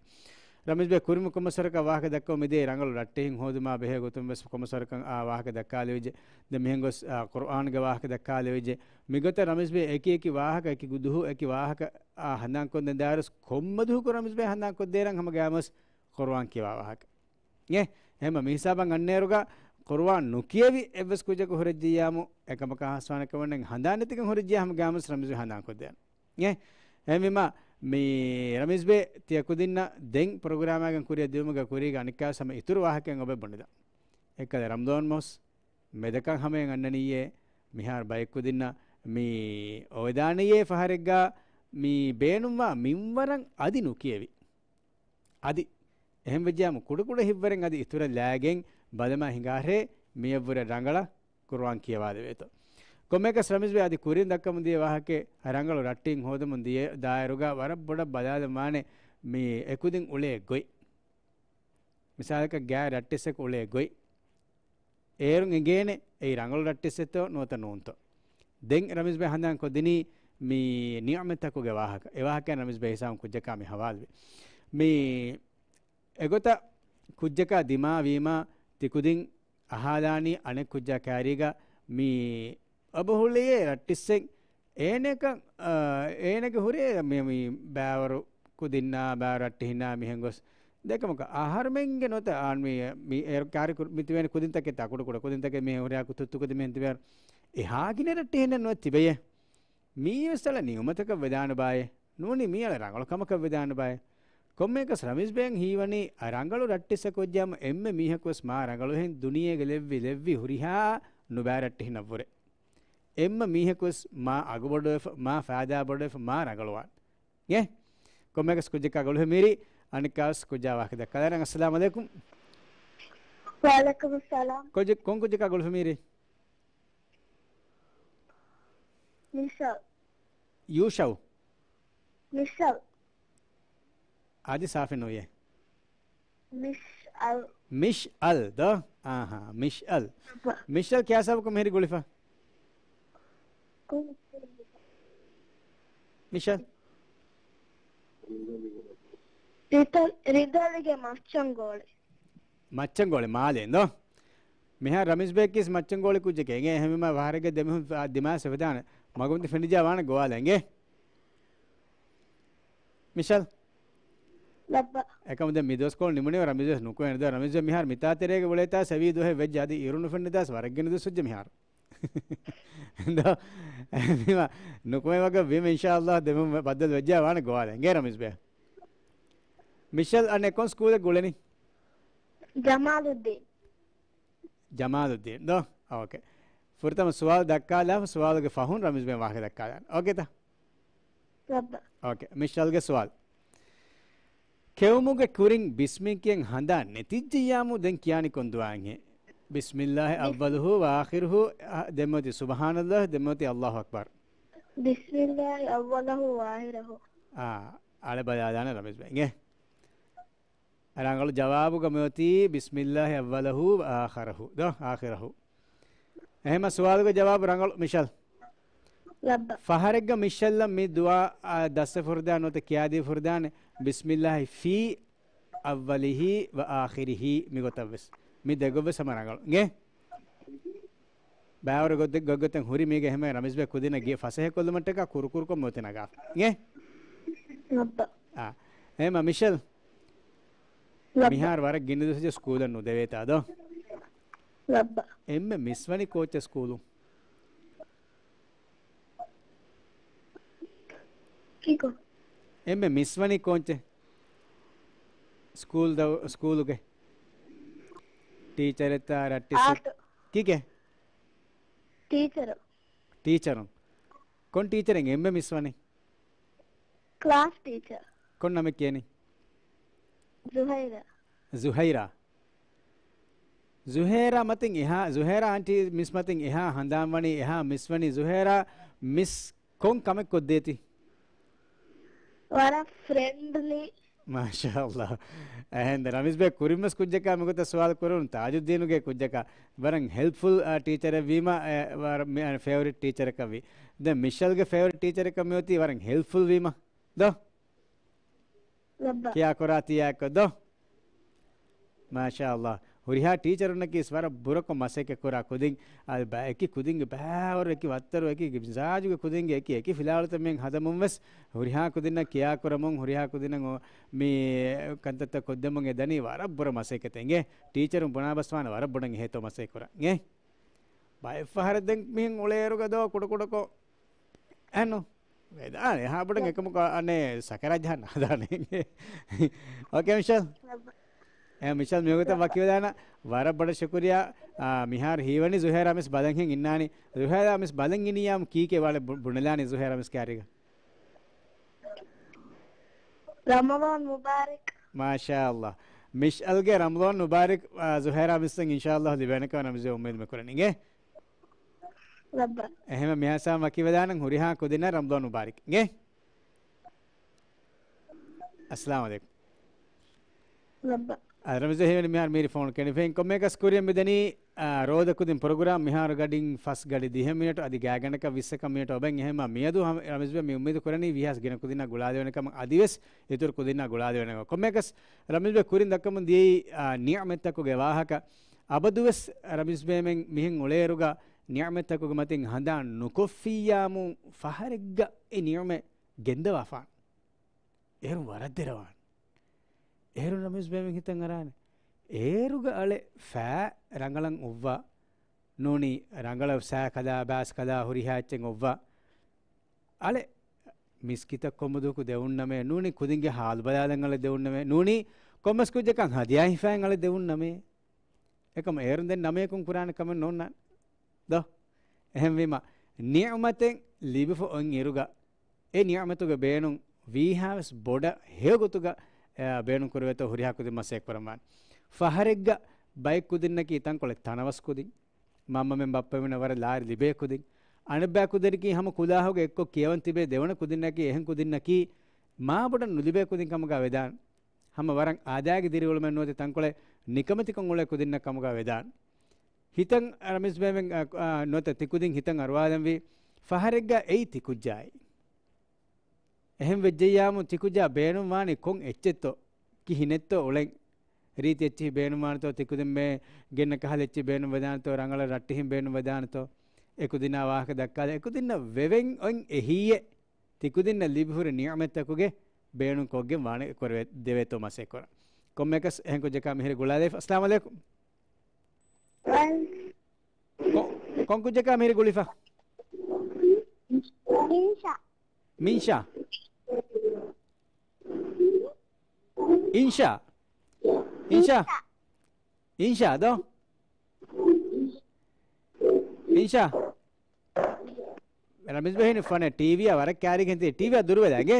ރަމީޒް ބޭ، ކުރިން ކޮންމެސް ވަރަކަށް ވާހަކަ ދައްކަމުން މިދިޔަ ރަނގަޅު ރައްޓެހިން ހޯދުމާ ބެހޭ ގޮތުން ވެސް ކޮންމެސް ވަރަކަށް އާ ވާހަކަ ދައްކާލެވިއްޖެ. ދެން މިހެން ގޮސް، އާ، ޤުރުއާންގެ ވާހަކަ ދައްކާލެވިއްޖެ. މިގޮތަށް ރަމީޒް ބޭ އެކި އެކި ވާހަކަ، އެކި ދު-، ދުހު އެކި ވާހަކަ، އާ، ހަނދާންކޮށްދޭން ދާއިރު ކޮންމެ ދުހަކު ރަމީޒް ބޭ ހަނދާންކޮށްދޭނަން ހަމަ ގާމުސް ޤުރުއާން ކިޔަވާ ވާހަކަ. އޭ، އެހެންމަ މި ހިސާބަށް އަންނައިރުގަ ޤުރުއާން ނުކިޔެވި އެއްވެސް ކުއްޖަކު ހުރެއްޖިއްޔާމު އެކަމަކާ ހާސްވާނެ ކަމެއް ނެތް. ހަނދާން ނެތިކަން ހުރެއްޖިއްޔާ ހަމަ ގާމުސް ރަމީޒް ބޭ ހަނދާންކޮށްދޭނަން. އޭ، އެހެންވީމާ، މި ރަމީޒް ބޭ ތިޔަ ކުދިންނަށް ދެން ޕްރޮގްރާމާގެން ކުރިއަށް ދިއުމުގެ ކުރީގަ އަނެއްކާވެސް ހަމަ އިތުރު ވާހަކައެއް އޮބެ ބުނެދާ. އެއްކަލަ ރަމްޟާން މަސް މެދަކަށް ހަމަޔަށް އަންނަނިއްޔޭ، މިހާރު ބައެއް ކުދިންނަށް މި އޮވެދާނެޔޭ ފަހަރެއްގަ މި ބޭނުންވާ މިންވަރަށް އަދި ނުކިޔެވި. އަދި އެހެންވެއްޖާމު ކުޑަކުޑަ ހިތްވަރެއް އަދި އިތުރަށް ލާގެން ބަލަމާ ހިނގާހޭ މިއަށްވުރެ ރަނގަޅަށް ޤުރުއާން ކިޔަވާލެވޭތޯ. ކޮންމެއަކަސް ރަމީޒް ބޭ އަދި ކުރިން ދައްކަމުން ދިޔަ ވާހަކަ ރަނގަޅު ރައްޓެހިން ހޯދަމުން ދިޔަ ދާއިރުގަ ވަރަށް ބޮޑަށް ބަލާލަން ވާނެ މި އެކުދިން އުޅޭ ގޮތް. މިސާލަކަށް ގާތް ރައްޓެއްސަކު އުޅޭ ގޮތް. އޭރުން އެނގޭނެ އެއީ ރަނގަޅު ރައްޓެއްސެއްތޯ ނުވަތަ ނޫންތޯ. ދެން ރަމީޒް ބޭ ހަނދާން ކޮށްދިނީ މި ނިޢުމަތްތަކުގެ ވާހަކަ. އެ ވާހަކައިން ރަމީޒް ބޭ ހިސާބުން ކުއްޖަކާ މި ހަވާލުވި. މި އެގޮތަށް ކުއްޖަކާ ދިމާވީމާ ތިކުދިން އަހާލާނީ އަނެއް ކުއްޖާ ކާރީގަ މި އަބަހުޅިއޭ ރައްޓިއްސެއް އޭނަކަށް، އާ، އޭނަގެ ހުރޭ މި، މި ބާވަރު ކުދިންނާ، ބާވަރު ރައްޓެހިންނާ މިހެން ގޮސް ދެކަމަކަށް އަހަރުމެންގެ ނުވަތަ އާން މި، މި އޭރު ކާރި ކުރ-، މި ތިބޭނެ ކުދިންތަކެއް ތާ ކުޑަ ކުޑަ ކުދިންތަކެއް މި ހުރިހާ ތުއްތު ކުދިން މިހެން ތިބޭ. އެހާ ގިނަ ރައްޓެހިންނެއް ނުވެ ތިބެޔޭ. މީވެސް އަޅަ ނިޢުމަތަކަށް ވެދާނެ ބާއޭ. ނޫނީ މީ އަޅަ ރަނގަޅު ކަމަކަށް ވެދާނެ ބާއޭ. ކޮންމެއަކަސް ރަމީޒް ބޭން ހީވަނީ ރަނގަޅު ރައްޓެއްސަކު ވެއްޖާމު އެންމެ މީހަކުވެސް މާ ރަނގަޅުހެން ދުނިޔޭގަ ލެއްވި، ލެއްވި ހުރިހާ ނުބާ ރައްޓެހިންނަށްވުރެ. އެންމެ މީހަކުވެސް މާ އަގުބޮޑުވެފަ، މާ ފައިދާ ބޮޑުވެފަ، މާ ރަނގަޅުވާން. އޭ؟ ކޮންމެއަކަސް ކުއްޖަކާ ގުޅުހެއް މީރި، އަނެއްކާވެސް ކުއްޖާ ވާހަކަ ދައްކާލާނަން. އައްސަލާމު ޢަލައިކުމް. ވަޢަލައިކުމުއްސަލާމް. ކޮން ކުއްޖެ-، ކޮން ކުއްޖަކާ ގުޅުހެއް މީރި؟ މިޝަލް. ޔޫޝައު. މިޝަލް. އަދި ސާފި ނުވިޔޭ. މިޝްއަލް. މިޝްއަލް ދޯ؟ އާހާ، މިޝްއަލް. އައްބަ. މިޝަލް ކިޔާ ސަބަބަކުން މިހިރީ ގުޅިފަ؟ ކު-، މިޝަލް. ރިދަލް-، ރިދަލްގެ މައްޗަންގޯޅި. މައްޗަންގޯޅި މާލެ އިނދޯ. މިހާ ރަމީޒް ބޭކީސް މައްޗަންގޯޅި ކުއްޖެކޭ އިނގޭ. އެހެންވީމަ ފަހަރެއްގަ ދެމިހުން ދިމާސް އެފެދާނެ. މަގުމަތި ފެނިޖާ ވާނެ ގޮވާލަ އިނގޭ. މިޝަލް. ލައްބަ. އެކަމު ދެން މި ދުވަސްކޮޅު ނިމުނީ ރަމީޒް ވެސް ނުކުމެ އިނދޯ. ރަމީޒް މިހާރު މިތާ ތެރޭގަ އުޅޭތާ ސެވީ ދުވަހެއް ވެއްޖެ އަދި އިރު ނުފެންނަ ދާސް ވަރަށް ގިނަ ދުވަސް ވެއްޖެ މިހާރު. ދޯ، އެހެންވީމަ ނުކުމެ ވަގަށް ވީމަ އިންޝާﷲ ދެމެން ބައްދަލު ވެއްޖާ ވާނެ ގޮވާލަ އިނގޭ ރަމީޒް ބޭ. މިޝަލް އަނެއް ކޮން ސްކޫލެއް ގުޅެނީ؟ ޖަމާލުއްދީން. ޖަމާލުއްދީން ދޯ؟ އޯކޭ. ފުރަތަމަ ސުވާލު ދައްކާލާފަ ސުވާލުގެ ފަހުން ރަމީޒް ބޭ ވާހަކަ ދައްކާލާން. އޯކޭތަ؟ ލައްބަ. އޯކޭ. މިޝަލްގެ ސުވާލު. ކެއުމުގެ ކުރިން ބިސްމި ކިޔަން ހަނދާން ނެތިއްޖެއްޔާމު ދެން ކިޔާނީ ކޮން ދުޢާއެއްހޭ؟ ބިސްމިﷲ ބިސް- އައްވަލުހު ވަ އާޚިރުހު، އަ، ދެންމެ އޮތީ ސުބްޙާނަﷲ، ދެންމެ އޮތީ ﷲ އަކްބަރު. ބިސްމިﷲ އައްވަލަހު ވަ އާޚިރަހު. އާ، އަޅެ ބަލާލާނެ ރަމީޒް ބެ. އިނގޭ. ރަނގަޅު ޖަވާބުގަ މިއޮތީ ބިސްމިﷲ އައްވަލަހު ވަ އާޚަރަހު. ދޯ، އާޚިރަހު. އެހެންމަ ސުވާލުގެ ޖަވާބު ރަނގަޅު މިޝަލް. ލައްބަ. ފަހަރެއްގަ މިޝަލްއަށް މި ދުޢާ، އާ، ދައްސަ ފުރިދާނެ ނުވަތަ ކިޔާދީ ފުރިދާނެ، ބިސްމިﷲ ފީ އައްވަލިހި ވަ އާޚިރިހި މިގޮތަށްވެސް. މި ދެގޮތްވެސް ހަމަ ރަނގަޅު. އިނގޭ؟ ބައިވަރު ގޮތެއް، ގޮތްގޮތެއް ހުރި މީގެ ހަމަ ރަމީޒް ބޭ ކުދިންނަށް ގިޔަ ފަސޭހަކޮށްލުމަށްޓަކާ ކުރުކުރުކޮށް މިއޮތީ ނަގާފަ. އިނގޭ؟ ލައްބަ. އާ. އެހެންމަ މިޝަލް. ލައްބަ. މިހާރު ވަރަށް ގިނަ ދުވަސް ސްކޫލަށް ނުދެވޭތާ ދޯ؟ ލައްބަ. އެންމެ މިސްވަނީ ކޯޗެއް ސްކޫލުން؟ ކީކޮ؟ އެންމެ މިސްވަނީ ކޯޗެއް؟ ސްކޫލް ދަ-، ސްކޫލުގެ ޓީޗަރެއްތާ ރައްޓެއްސެއް؟ އާޓް. ކީކޭ؟ ޓީޗަރު. ޓީޗަރުން. ކޮން ޓީޗަރެއް އެންމެ މިސްވަނީ؟ ކްލާސް ޓީޗަރ. ކޮން ނަމެއް ކިޔަނީ؟ ޒުހައިރާ. ޒުހައިރާ. ޒުހައިރާ މަތިން އެހާ، ޒުހައިރާ އާންޓީ މިސް މަތިން އެހާ ހަނދާންވަނީ، އެހާ މިސްވަނީ ޒުހައިރާ މިސް ކޮން ކަމެއް ކޮށްދޭތީ؟ ވަރަށް ފްރެންޑްލީ. މާޝާﷲ. އެހެން ރަމީޒް ބޭ ކުރިންވެސް ކުއްޖަކާ މިގޮތަށް ސުވާލު ކުރުން ތާޖުއްދީނުގެ ކުއްޖަކާ ވަރަށް ހެލްޕްފުލް، އާ، ޓީޗަރެއް ވީމަ، އެ، ވަރަށް މި-، އަ، ފޭވަރިޓް ޓީޗަރަކަށް ވީ. ދެން މިޝަލްގެ ފޭވަރިޓް ޓީޗަރަކަށް މިއޮތީ ވަރަށް ހެލްޕްފުލް ވީމަ. ދޯ؟ ލައްބަ. ކިޔާކުރާ ތިޔާއެއްކޮށް ދޯ؟ މާޝާﷲ. ހުރިހާ ޓީޗަރުންނަކީ ވަރަށް ބުރަކޮށް މަސައްކަތް ކުރާ ކުދިން، އަ، ބަ-، އެކި ކުދިންގެ ބައިވަރު، އެކި ވައްތަރު، އެކި މިޒާޖުގެ ކުދިންގެ އެކި، އެކި ފިލާވަޅުތައް މިހެން ހަދަމުން ވެސް ހުރިހާ ކުދިންނަށް ކިޔާކުރަމުން، ހުރިހާ ކުދިންނަށް އޮ-، މި ކަންތައްތައް ކޮށްދެމުން އެ ދަނީ ވަރަށް ބުރަ މަސައްކަތެއް އިނގޭ. ޓީޗަރުން ބުނާ ބަސްވާނެ ވަރަށް ބޮޑަށް އެހޭތޯ މަސައްކަތް ކުރާ އިނގޭ. ބައެއްފަހަރަށް ދެން މިހެން އުޅޭއިރުގަ ދޯ ކުޑަކުޑަކޮށް އެހެންނު. ވެދާނެ، އެހާ ބޮޑަށް އެކަމަކު އަނެއް ސަކަރާތް ޖަހަން ނާދާނެ. އޯކޭ، މިޝަލް. އެ، މިޝަލް މިވަގުތަށް ވަކިވެދާނަ. ވަރަށް ބޮޑަށް ޝުކުރިޔާ. އާ، މިހާރު ހީވަނީ ޒުހޭރާ މިސް ބަލަންހެން އިންނާނީ. ޒުހޭރާ މިސް ބަލަން އިނިއްޔާމު ކީކޭ ވާނެ ބު-، ބުނެލާނީ ޒުހޭރާ މިސް ކާރީގަ. ރަމަޟާން މުބާރަކް. މާޝާﷲ. މިޝަލްގެ ރަމަޟާން މުބާރަކް، އާ، ޒުހޭރާ މިސްއަށް އިންޝާﷲ ލިބޭނެކަމަށް ރަމްޒީ އުއްމީދު މި ކުރަނީ. އިނގޭ؟ ލައްބަ. އެހެންވެ މިހާ ސާމް ވަކިވެދާނަން ހުރިހާ ކުދިންނަށް ރަމަޟާން މުބާރަކް. އިނގޭ؟ އައްސަލާމު ޢަލައިކުމް. ލައްބަ. އަ، ރަމްޒީ ހީވަނީ މިހާރު މީރި ފޯނު ކެނޑިފައިން ކޮންމެއަކަސް ކުރިއަށް މިދަނީ، އާ، ރޯދަ ކުދިން ޕްރޮގްރާމް މިހާރު ގަޑިން ފަސް ގަޑި ދިހަ މިނެޓު އަދި ގާތްގަނޑަކަށް ވިއްސަކަށް މިނެޓު އޮބެން އެހެންމަ މިއަދު ހަމަ ރަމްޒީ މި އުއްމީދު ކުރަނީ ވީހާވެސް ގިނަ ކުދިންނާ ގުޅާލެވޭނެ ކަމަށް އަދިވެސް އިތުރު ކުދިންނާ ގުޅާލެވޭނެ. ކޮންމެއަކަސް ރަމްޒީ ކުރިން ދައްކަމުން ދިޔައީ، އާ، ނިޢުމަތްތަކުގެ ވާހަކަ. އަބަދުވެސް ރަމްޒީ މިހެން އުޅޭއިރުގަ ނިޢުމަތްތަކުގެ މަތިން ހަނދާން ނުކޮށްފިއްޔާމު ފަހަރެއްގަ އެ ނިޢުމަތް ގެންދަވާފާނެ. އޭރުން ވަރަށް ދެރަވާނެ. އޭރުން ރަމްޒީ ބޭމެން ހިތަށް އަރާނެ. އޭރުގަ އަޅެ ފައި ރަނގަޅަށް އޮއްވާ. ނޫނީ ރަނގަޅަށް ސައި ކަލާ، ބާސް ކަލާ، ހުރިހާ އެއްޗެއް އޮއްވާ. އަޅެ މިސްކިތަށް ކޮންމެ ދުވަހަކު ދެވުން ނަމޭ. ނޫނީ ކުދިންގެ ހާލު ބަލާލަން އަޅެ ދެވުން ނަމޭ. ނޫނީ ކޮންމެސް ކުއްޖަކަށް ހަދިޔާ ހިފައިން އަޅެ ދެވުން ނަމޭ. އެކަމަ އޭރުން ދެން ނަމަޔަކުން ކުރާނެ ކަމެއް ނޯންނާނެ. ދޯ؟ އެހެންވީމަ، ނިޢުމަތެއް ލިބިފަ އޮތް އިރުގަ، އެ ނިޢުމަތުގެ ބޭނުން ވީހާވެސް ބޮޑަށް ހެޔޮ ގޮތުގަ، އެ، ބޭނުން ކުރެވޭތޯ ހުރިހާ ކުދިން މަސައްކަތް ކުރަންވާނެ. ފަހަރެއްގަ ބައެއް ކުދިންނަކީ ތަންކޮޅެއް ތަނަވަސް ކުދިން. މަންމަމެން ބައްޕަމެންނަށް ވަރަށް ލާރި ލިބޭ ކުދިން. އަނެއްބައި ކުދިންނަކީ ހަމަ ކުލާހުގަ އެއްކޮށް ކިޔަވަން ތިބޭ ދެވަނަ ކުދިންނަކީ އެހެން ކުދިންނަކީ މާބޮޑަށް ނުލިބޭ ކުދިން ކަމުގަ ވެދާނެ. ހަމަ ވަރަށް އާދައިގެ ދިރިއުޅުމެއް ނުވަތަ ތަންކޮޅެއް ނިކަމެތިކޮށް އުޅޭ ކުދިންނަށް ކަމުގަ ވެދާނެ. ހިތަށް ރަމްޒީ ބޭމެން، އަ، އަ، ނުވަތަ ތިކުދިން ހިތަށް އަރުވާލަންވީ ފަހަރެއްގަ އެއީ ތިކުއްޖާއި. އެހެން ވެއްޖެއްޔާމު ތިކުޖާ ބޭނުންވާނީ ކޮން އެއްޗެއްތޯ؟ ކިހިނެއްތޯ އުޅެން؟ ރީތި އެއްޗިހި ބޭނުންވާނެތޯ؟ ތިކުދިން މޭ ގެންނަ ކަހަލަ އެއްޗިހި ބޭނުންވެދާނެތޯ؟ ރަނގަޅަށް ރައްޓިހިން ބޭނުންވެދާނެތޯ؟ އެކުދިންނާ ވާހަކަ ދައްކާލަ، އެކުދިންނަށް ވެވެން އޮތް އެހީއެއް ތިކުދިންނަށް ލިބިހުރި ނިޢުމަތްތަކުގެ ބޭނުން ކޮށްގެން ވާނެ ކުރެވޭ، ދެވޭތޯ މަސައްކަތް ކުރާ. ކޮންމެއަކަސް އެހެން ކުއްޖަކާ މިހިރި ގުޅާލައިފަ. އައްސަލާމު ޢަލައިކުމް. ކޮ-، ކޮން ކުއްޖަކާ މިހިރި ގުޅިފަ؟ އިންޝާ. މިންޝާ. އިންޝާ. އިންޝާ. އިންޝާ ދޯ؟ އިންޝާ. ރަމީޒް ބެ ހިނި ފޯނެ ޓީވީއާ ވަރަށް ކާރިގެން ތި ޓީވީއާ ދުރުވެލާ އިނގޭ.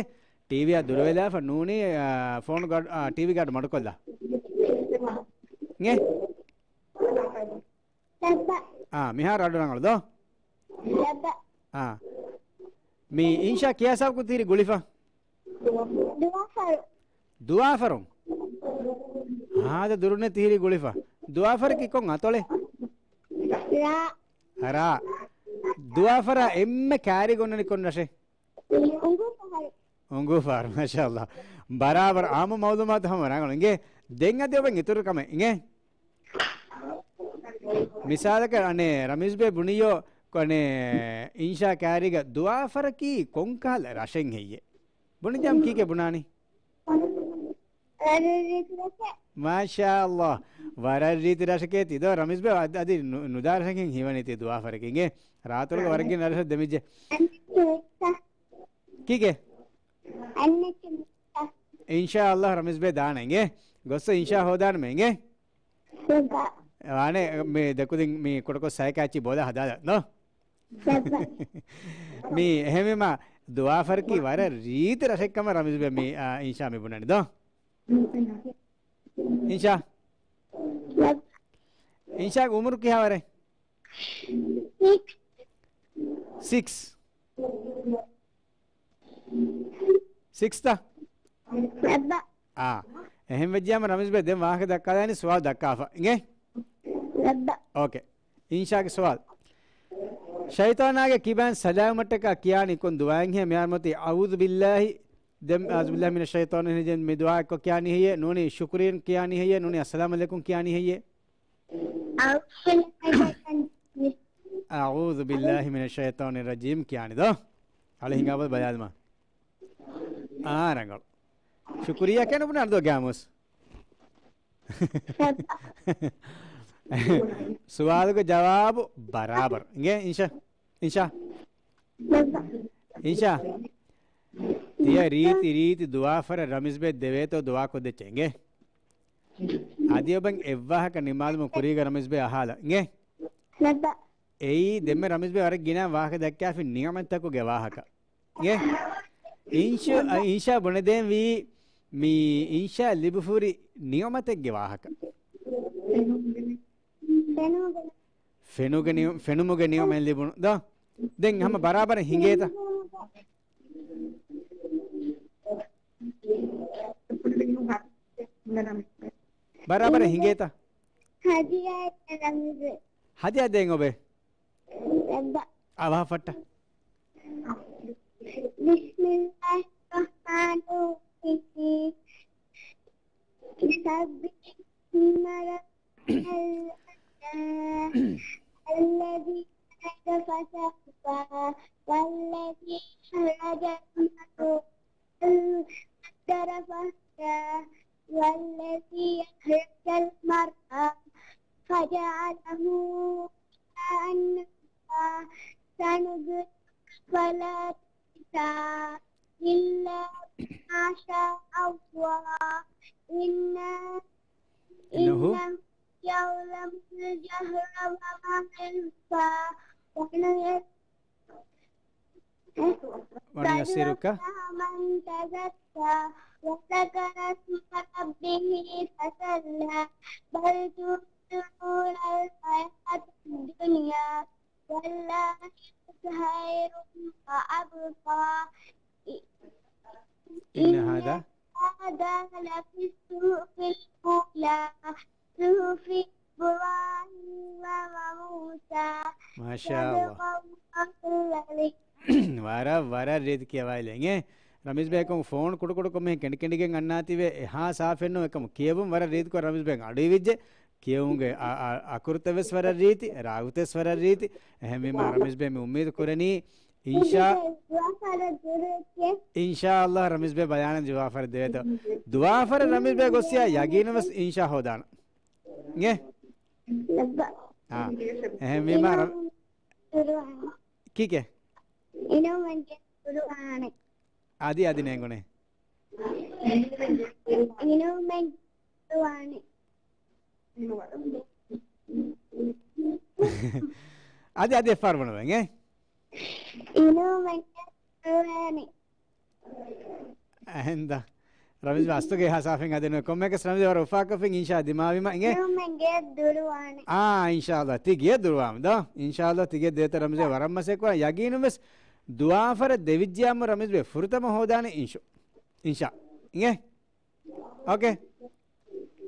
ޓީވީއާ ދުރުވެލާފަ ނޫނީ، އާ، ފޯނު ގާޑް، އާ، ޓީވީ ގާޑް މަޑުކޮށްލާ. އިނގޭ؟ ލައްބަ. އާ، މިހާރު އަޑު ރަނގަޅު ދޯ؟ ލައްބަ. އާ. މި އިންޝާ ކިޔާ ސާފުކު ތިހިރި ގުޅިފަ؟ ދުވާފަރު. ދުވާފަރުން؟ ހާދަ ދުރުނެ ތިހިރި ގުޅިފަ. ދުވާފަރަކީ ކޮން އަތޮޅެއް؟ ރާ. ރާ. ދުވާފަރާ އެންމެ ކާރިގަ އޮންނަނީ ކޮން ރަށެއް؟ އުނގޫފަހަރު. އުނގޫފަހަރު، މާޝާﷲ. ބަރާބަރަށް އާއްމު މައުލޫމާތު ހަމަ ރަނގަޅު އިނގޭ. ދެން އަދި އޮބެން އިތުރު ކަމެއް އިނގޭ. މިސާލަކަށް އަނެއް ރަމީޒް ބޭ ބުނިޔޯ ކޮނެ އިންޝާ ކާރީގަ ދުވާފަރަކީ ކޮންކަހަލަ ރަށެއް ހެއްޔޭ؟ ބުނިދިޔަމް ކީކޭ ބުނާނީ؟ މާޝާﷲ. ވަރަށް ރީތި ރަށެކޭ ތި ދޯ ރަމީޒް ބޭ. އަދި، އަދި ނު-، ނުދާ ރަށަކިން ހީވަނީ ތި ދުވާފަރަކީ އިނގޭ. ރާތޮޅުގަ ވަރަށް ގިނަ ރަށެއް ދެމިއްޖެ. ކީކޭ؟ އަންނަ އިންޝާﷲ ރަމީޒް ބޭ ދާނެ އިނގޭ. ގޮއްސަ އިންޝާ ހޯދާނަމޭ އިނގޭ. ވާނެ މި ދެކުދިން މި ކުޑަކޮށް ސައިކާއްޗި ބޯލާ ހަދާލަ ނޯ. މި އެހެންވީމަ ދުވާފަރަކީ ވަރަށް ރީތި ރަށެއްކަމަށް ރަމީޒް ބޭ މި، އާ، އިންޝާ މި ބުނަނީ ދޯ. އިންޝާ. އިންޝާގެ އުމުރު ކިހާވަރެއް؟ ސިކްސް. ސިކްސްތަ؟ އާ. އެހެން ވެއްޖިޔާމަ ރަމީޒް ބޭ ދެން ވާހަކަ ދައްކާލާނީ ސުވާލު ދައްކާފަ. އިނގޭ؟ އޯކޭ. އިންޝާގެ ސުވާލު. ޝައިޠާނާގެ ކިބައިން ސަލާމަތްޓަކާ ކިޔާނީ ކޮން ދުޢާއެއްހޭ؟ މިހާރު މަތި، أعوذ بالله، ދެން أعوذ بالله من الشيطان الرجيم މި ދުޢާ އެއްކޮށް ކިޔާނީ ހެއްޔޭ؟ ނޫނީ ޝުކުރިއްޔާ ކިޔާނީ ހެއްޔޭ؟ ނޫނީ އައްސަލާމު ޢަލައިކުމް ކިޔާނީ ހެއްޔޭ؟ أعوذ بالله من الشيطان الرجيم ކިޔާނީ ދޯ؟ އަޅެ ހިނގާބަލަ ބަލާލަމާ. އާ، ރަނގަޅު. ޝުކުރިއްޔާ ކިޔާ ނުބުނާނެ ދޯ ގާމުސް. ސުވާލުގެ ޖަވާބު ބަރާބަރު. އިނގޭ އިންޝާ. އިންޝާ. އިންޝާ. ތިޔަ ރީތި ރީތި ދުވާފަރަށް ރަމީޒް ބޭ ދެވޭތޯ ދުޢާ ކޮށްދެއްޗޭ އިނގޭ. އަދި އޮބެން އެއްވާހަކަ ނިމާލުމުން ކުރީގަ ރަމީޒް ބޭ އަހާލަ އިނގޭ. އެއީ ދެންމެ ރަމީޒް ބޭ ވަރަށް ގިނަ ވާހަކަ ދައްކާފި ނިޢުމަތްތަކުގެ ވާހަކަ. އިންޝާ، އިންޝާ ބުނެދޭންވީ މި އިންޝާ ލިބިފުރި ނިޢުމަތެއްގެ ވާހަކަ. ފެނުގެ ނިޢު-، ފެނުމުގެ ނިޢުމަތް ލިބުނު ދޯ؟ ދެން ހަމަ ބަރާބަރަށް ހިނގޭތަ؟ ބަރާބަރަށް ހިނގޭތަ؟ ހަދިޔާ ދޭން އޮބެ. އަވަހަށް ފައްޓަ. بسم الله الرحمن الرحيم. سبح اسم ربك الأعلى. الذي خلق فسوى. والذي أخرج المرعى. قدر فهدى. والذي أخرج المرعى. فجعله غثاء أحوى. سنقرئك فلا تنسى. إلا ما شاء الله. إنا، إنه إنه يعلم الجهر وما يخفى. ونيسرك. فنيسرك. من تزكى. وذكر اسم ربه فصلى. بل تؤثرون الحياة الدنيا. والآخرة خير وأبقى. إن هذا. هذا لفي الصحف الأولى. صحف إبراهيم وموسى. މާޝާﷲ. صدق الله العظيم. ވަރަށް، ވަރަށް ރީތި ކިޔަވާލެއް އިނގޭ. ރަމީޒް ބޭކަމު ފޯނު ކުޑަކުޑަކޮށް މިހެން ކެނޑިކެނޑިގެން އަންނާތީވެ އެހާ ސާފެއްނު އެކަމު ކިޔެވުން ވަރަށް ރީތިކޮށް ރަމީޒް ބޭން އަޑުއިވިއްޖެ. ކިޔެވުމުގެ އަ، އަ، އަކުރުތައް ވެސް ވަރަށް ރީތި، ރާގުތައް ވެސް ވަރަށް ރީތި. އެހެންވީމާ ރަމީޒް ބޭ މި އުއްމީދު ކުރަނީ އިންޝާ، އިންޝާ އައްލާހް ރަމީޒް ބޭ ބަޔާނަށް ޖުވާފަރެއް ދެވޭތޯ. ދުވާފަރެއް ރަމީޒް ބޭ ގޮއްސިޔާ ޔަގީނުން ވެސް އިންޝާ ހޯދާނަ. އިނގޭ؟ އާ. އެހެންވީމާ ރަ-، ކީކޭ؟ އަދި، އަދި ނޭނގުނޭ. އިނޫމެން ދުވާނެ. އަދި، އަދި އެއްފަހަރު ބުނަމެން، އޭ؟ އިނޫމެން ދުވާނެ. އެހެންދާ. ރަމީޒް ބޭ އަސްތުގެ ހަސާފިން އަދެނު ކޮންމެކަސް ރަމީޒް ވަރަށް އުފާކޮށްފިން އިންޝާ ދިމާވީމަ އިނގޭ. އިނޫމެން ގެ ދުރުވާނެ. އާ، އިންޝާ އައްލާ. ތި ގެ ދުރުވާމަ ދޯ. އިންޝާ އައްލާ ތި ގެ ދޭތަ ރަމީޒް ބޭ ވަރަށް މަސައްކަތް ކުރާ ޔަގީނުން ވެސް ދުވާފަރެއް ދެވިއްޖިޔާމު ރަމީޒް ބޭ ފުރަތަމަ ހޯދާނެ އިންޝު. އިންޝާ. އިނގޭ؟ އޯކޭ؟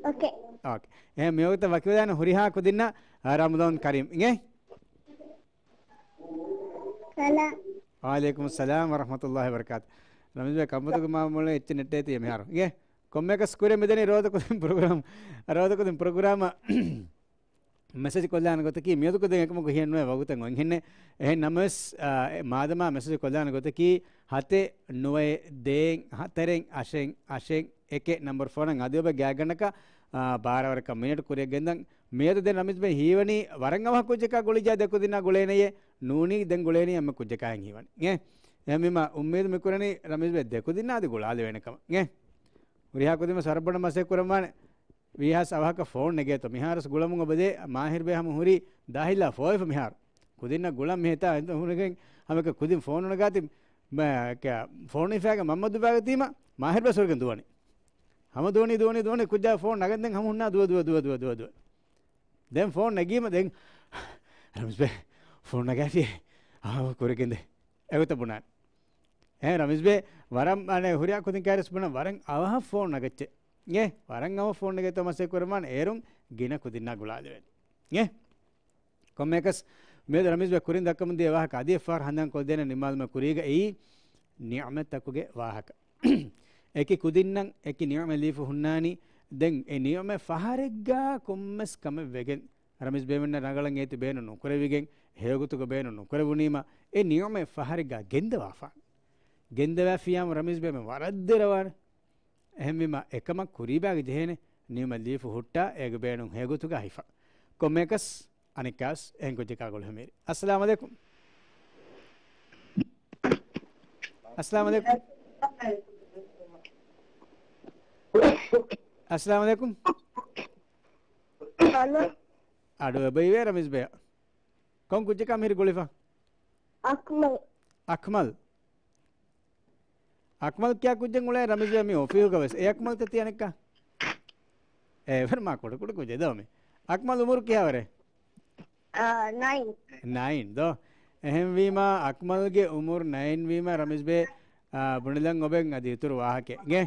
އޯކޭ. އޯކޭ. އެހެން މިވަގުތަށް ވަކިވެދާނެ ހުރިހާ ކުދިންނަށް، އާ، ރަމަޟާން ކަރީމް. އިނގޭ؟ ސަލާމް. ވަޢަލައިކުމުއްސަލާމް ވަރަޙްމަތުﷲި ވަބަރަކާތު. ރަމީޒް ބޭ ކަނބަތުގެ މާ މޮޅެ އެއްޗެއް ނެޓް އޭތި މިހާރު. އިނގޭ؟ ކޮންމެއަކަސް ކުރިއަށް މިދަނީ ރޯދަ ކުދިން ޕްރޮގްރާމް، ރޯދަ ކުދިން ޕްރޮގްރާމަށް މެސެޖް ކޮށްލާނެ ގޮތަކީ މިއަދު ކުދިން އެކަމަކު ހިޔެއް ނުވޭ ވަގުތެއް އޮތްހެންނެއް. އެހެން ނަމަވެސް، އާ، މާދަމާ މެސެޖް ކޮށްލާނެ ގޮތަކީ ހަތެއް ނުވައެއް ދޭއް ހަތަރެއް އަށެއް އަށެއް އެކެއް ނަމްބަރު ފޯނަށް އަދި އޮބެ ގާތްގަނޑަކަށް، އާ، ބާރަ ވަރަކަށް މިނެޓް ކުރިއަށް ގެންދަން. މިއަދު ދެން ރަމީޒް ބޭ ހީވަނީ ވަރަށް އަވަހަށް ކުއްޖަކާ ގުޅިއްޖާ ދެކުދިންނާ ގުޅޭނެޔޭ. ނޫނީ ދެން ގުޅޭނީ އެންމެ ކުއްޖަކާ ހިތް ހީވަނީ. އެ، އެހެންވީމާ އުއްމީދު މި ކުރަނީ ރަމީޒް ބޭ ދެކުދިންނާ އަދި ގުޅާލެވޭނެ ކަމަށް. އެ، ހުރިހާ ކުދިން ވެސް ވަރަށް ބޮޑަށް މަސައްކަތް ކުރަންވާނެ. ވީހާވެސް އަވަހަކަށް ފޯން ނެގޭތޯ. މިހާރުވެސް ގުޅަމުން އޮބެދޭ މާހިރު ބޭ ހަމަ ހުރީ ދާހިއްލާ ފޯވެފަ މިހާރު. ކުދިންނަށް ގުޅަން މި ހިތާ އެނދުން ހުރެގެން ހަމައެކަ ކުދިން ފޯނު ނަގާތި، މަ-، ކަ-، ފޯނު ހިފާގެ މަންމަ ދުބާގަތީމަ މާހިރު ބޭ ހުރެގެން ދުވަނީ. ހަމަ ދުވަނީ، ދުވަނީ، ދުވަނީ ކުއްޖާ ފޯން ނަގަންދެން ހަމަ ހުންނާ ދުވަ، ދުވަ، ދުވަ. ދެން ފޯން ނެގީމަ ދެން ރަމީޒް ބޭ ފޯން ނަގާފިއޭ. އާ، ކުރެގެންދޭ. އެގޮތަށް ބުނާނެ. އެ ރަމީޒް ބޭ ވަރަށް އަނެއް ހުރިހާ ކުދިން ކާރިސް ބުނަން ވަރަށް އަވަހަށް ފޯން ނަގައްޗޭ. އެ ވަރަށް އަވަހަށް ފޯން ނެގޭތޯ މަސައްކަތް ކުރަންވާނެ އޭރުން ގިނަ ކުދިންނާ ގުޅާލެވޭނެ. އެ ކޮންމެއަކަސް މިއަދު ރަމީޒް ބޭ ކުރިން ދައްކަމުން ދިޔަ ވާހަކަ އަދި އެއްފަހަރު ހަނދާން ކޮށްދޭނެ ނިންމާލުމަށް ކުރީގައި ނިޢުމަތްތަކުގެ ވާހަކަ. އެކި ކުދިންނަށް އެކި ނިޢުމަތް ލިބިފަ ހުންނާނީ. ދެން އެ ނިޢުމަތް ފަހަރެއްގާ ކޮންމެސް ކަމެއް ވެގެން ރަމީޒް ބޭމެންނަށް ރަނގަޅަށް އޭތި ބޭނުން ނުކުރެވިގެން، ހެޔޮގޮތުގަ ބޭނުން ނުކުރެވުނީމަ، އެ ނިޢުމަތް ފަހަރެއްގާ ގެންދަވާފާނެ. ގެންދަވާފިއްޔާމު ރަމީޒް ބޭމެން ވަރަށް ދެރަވާނެ. އެހެންވީމަ، އެކަމަށް ކުރީބާގެ ޖެހޭނެ ނިޢުމަތް ލިބިފަ ހުއްޓާ، އޭގެ ބޭނުން ހެޔޮގޮތުގަ ހިފާ. ކޮންމެއަކަސް، އަނެއްކާސް އެހެން ކުއްޖަކާ ގުޅިފަ މިހިރީ. އައްސަލާމު ޢަލައިކުމް. އައްސަލާމު ޢަލައިކުމް. އައްސަލާމު ޢަލައިކުމް. ހަލޯ. އަޑު އެބައިވޭ ރަމީޒް ބޭ. ކޮން ކުއްޖަކާ މިހިރީ ގުޅިފަ؟ އަކްމަލް. އަކްމަލް. އަކްމަލް ކިޔާ ކުއްޖެއް އުޅޭ ރަމީޒް ބޭ މި އޮފީހުގަ ވެސް. އެ އަކްމަލްތަ ތި އަނެއްކާ؟ އެވެރި މާ ކުޑަ ކުޑަ ކުއްޖެއް ދޯ މި. އަކްމަލް އުމުރު ކިހާވަރެއް؟ އާ، ނައިން. ނައިން ދޯ. އެހެންވީމާ، އަކްމަލްގެ އުމުރު ނައިން ވީމަ، ރަމީޒް ބޭ، އާ، ބުނެލަން އޮބެން އަދި އިތުރު ވާހަކައެއް. އިނގޭ؟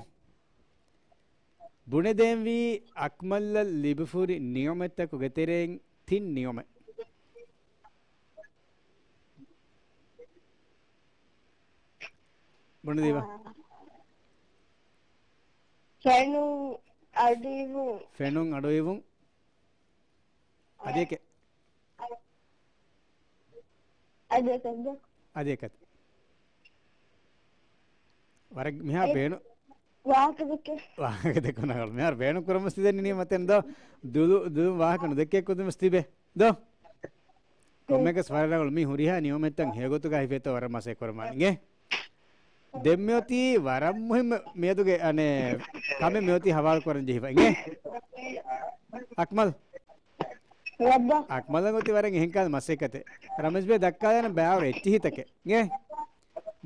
ބުނެދޭންވީ އަކްމަލްއަށް ލިބިފަ ހުރި ނިޢުމަތްތަކުގެ ތެރެއިން ތިން ނިޢުމަތް. ބުނެދީބަ؟ ފެނުން އަޑުއިވުން. ފެނުން އަޑުއިވުން. އަދި އެކެއް. އަދި އެކެއް. އަދި އެކެއް. ވަރަށް މިހާ އެ ބޭނު-، ވާހަކަ ދެކެ. ވާހަކަ ދެކުނަ މިހާރު ބޭނުން ކުރަމުސް ދެންނެވި މަތެން ދޯ. ދުލު، ދުލު ވާހަކަ ނުދެއްކޭ ކުދިން ވެސް ތިބޭ. ދޯ. ކޮންމެކަސް ވަރަށް ރަނގަޅު މި ހުރިހާ ނިޢުމަތްތައް ހެޔޮގޮތުގަ ހިފޭތޯ ވަރަށް މަސައްކަތް ކުރަމާ އިނގޭ. ދެން މިއޮތީ ވަރަށް މުހިއްމު މިއަދުގެ އަނެއް ކަމެއް މިއޮތީ ހަވާލު ކުރަން ޖެހިފަ އިނގޭ. އަކްމަލް. އަކްމަލަށް އޮތީ ވަރަށް އެހެން ކަހަލަ މަސައްކަތެއް. ރަމީޒް ބޭ ދައްކާލާނަން ބައިވަރު އެއްޗިހިތަކެއް އިނގޭ.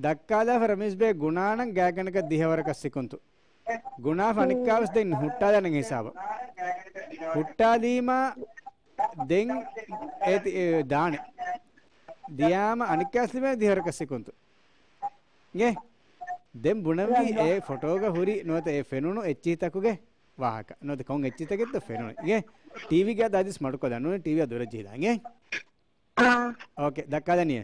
ދައްކާލާފަ ރަމީޒް ބޭ ގުނާނަން ގާތްގަނޑަކަށް ދިހަވަރަކަށް ސިކުންތު. ގުނާފަ އަނެއްކާވެސް ދެން ހުއްޓާލާނަން ހިސާބަށް. ހުއްޓާލީމާ ދެން އޭތި، އެ، ދާނެ. ދިޔާމަ އަނެއްކާސް ލިބޭނެ ދިހަވަރަކަށް ސިކުންތު. އިނގޭ؟ ދެން ބުނަންވީ އެ ފޮޓޯގަ ހުރި ނުވަތަ އެ ފެނުނު އެއްޗިހިތަކުގެ ވާހަކަ. ނުވަތަ ކޮން އެއްޗިތަކެއްތޯ ފެނުނު. އިނގޭ؟ ޓީވީގެ އަދިސް މަޑުކޮށްލާ. ނޫނީ ޓީވީއާ ދުރަށް ޖެހިލާ. އިނގޭ؟ އާ. އޯކޭ، ދައްކާލަނީ.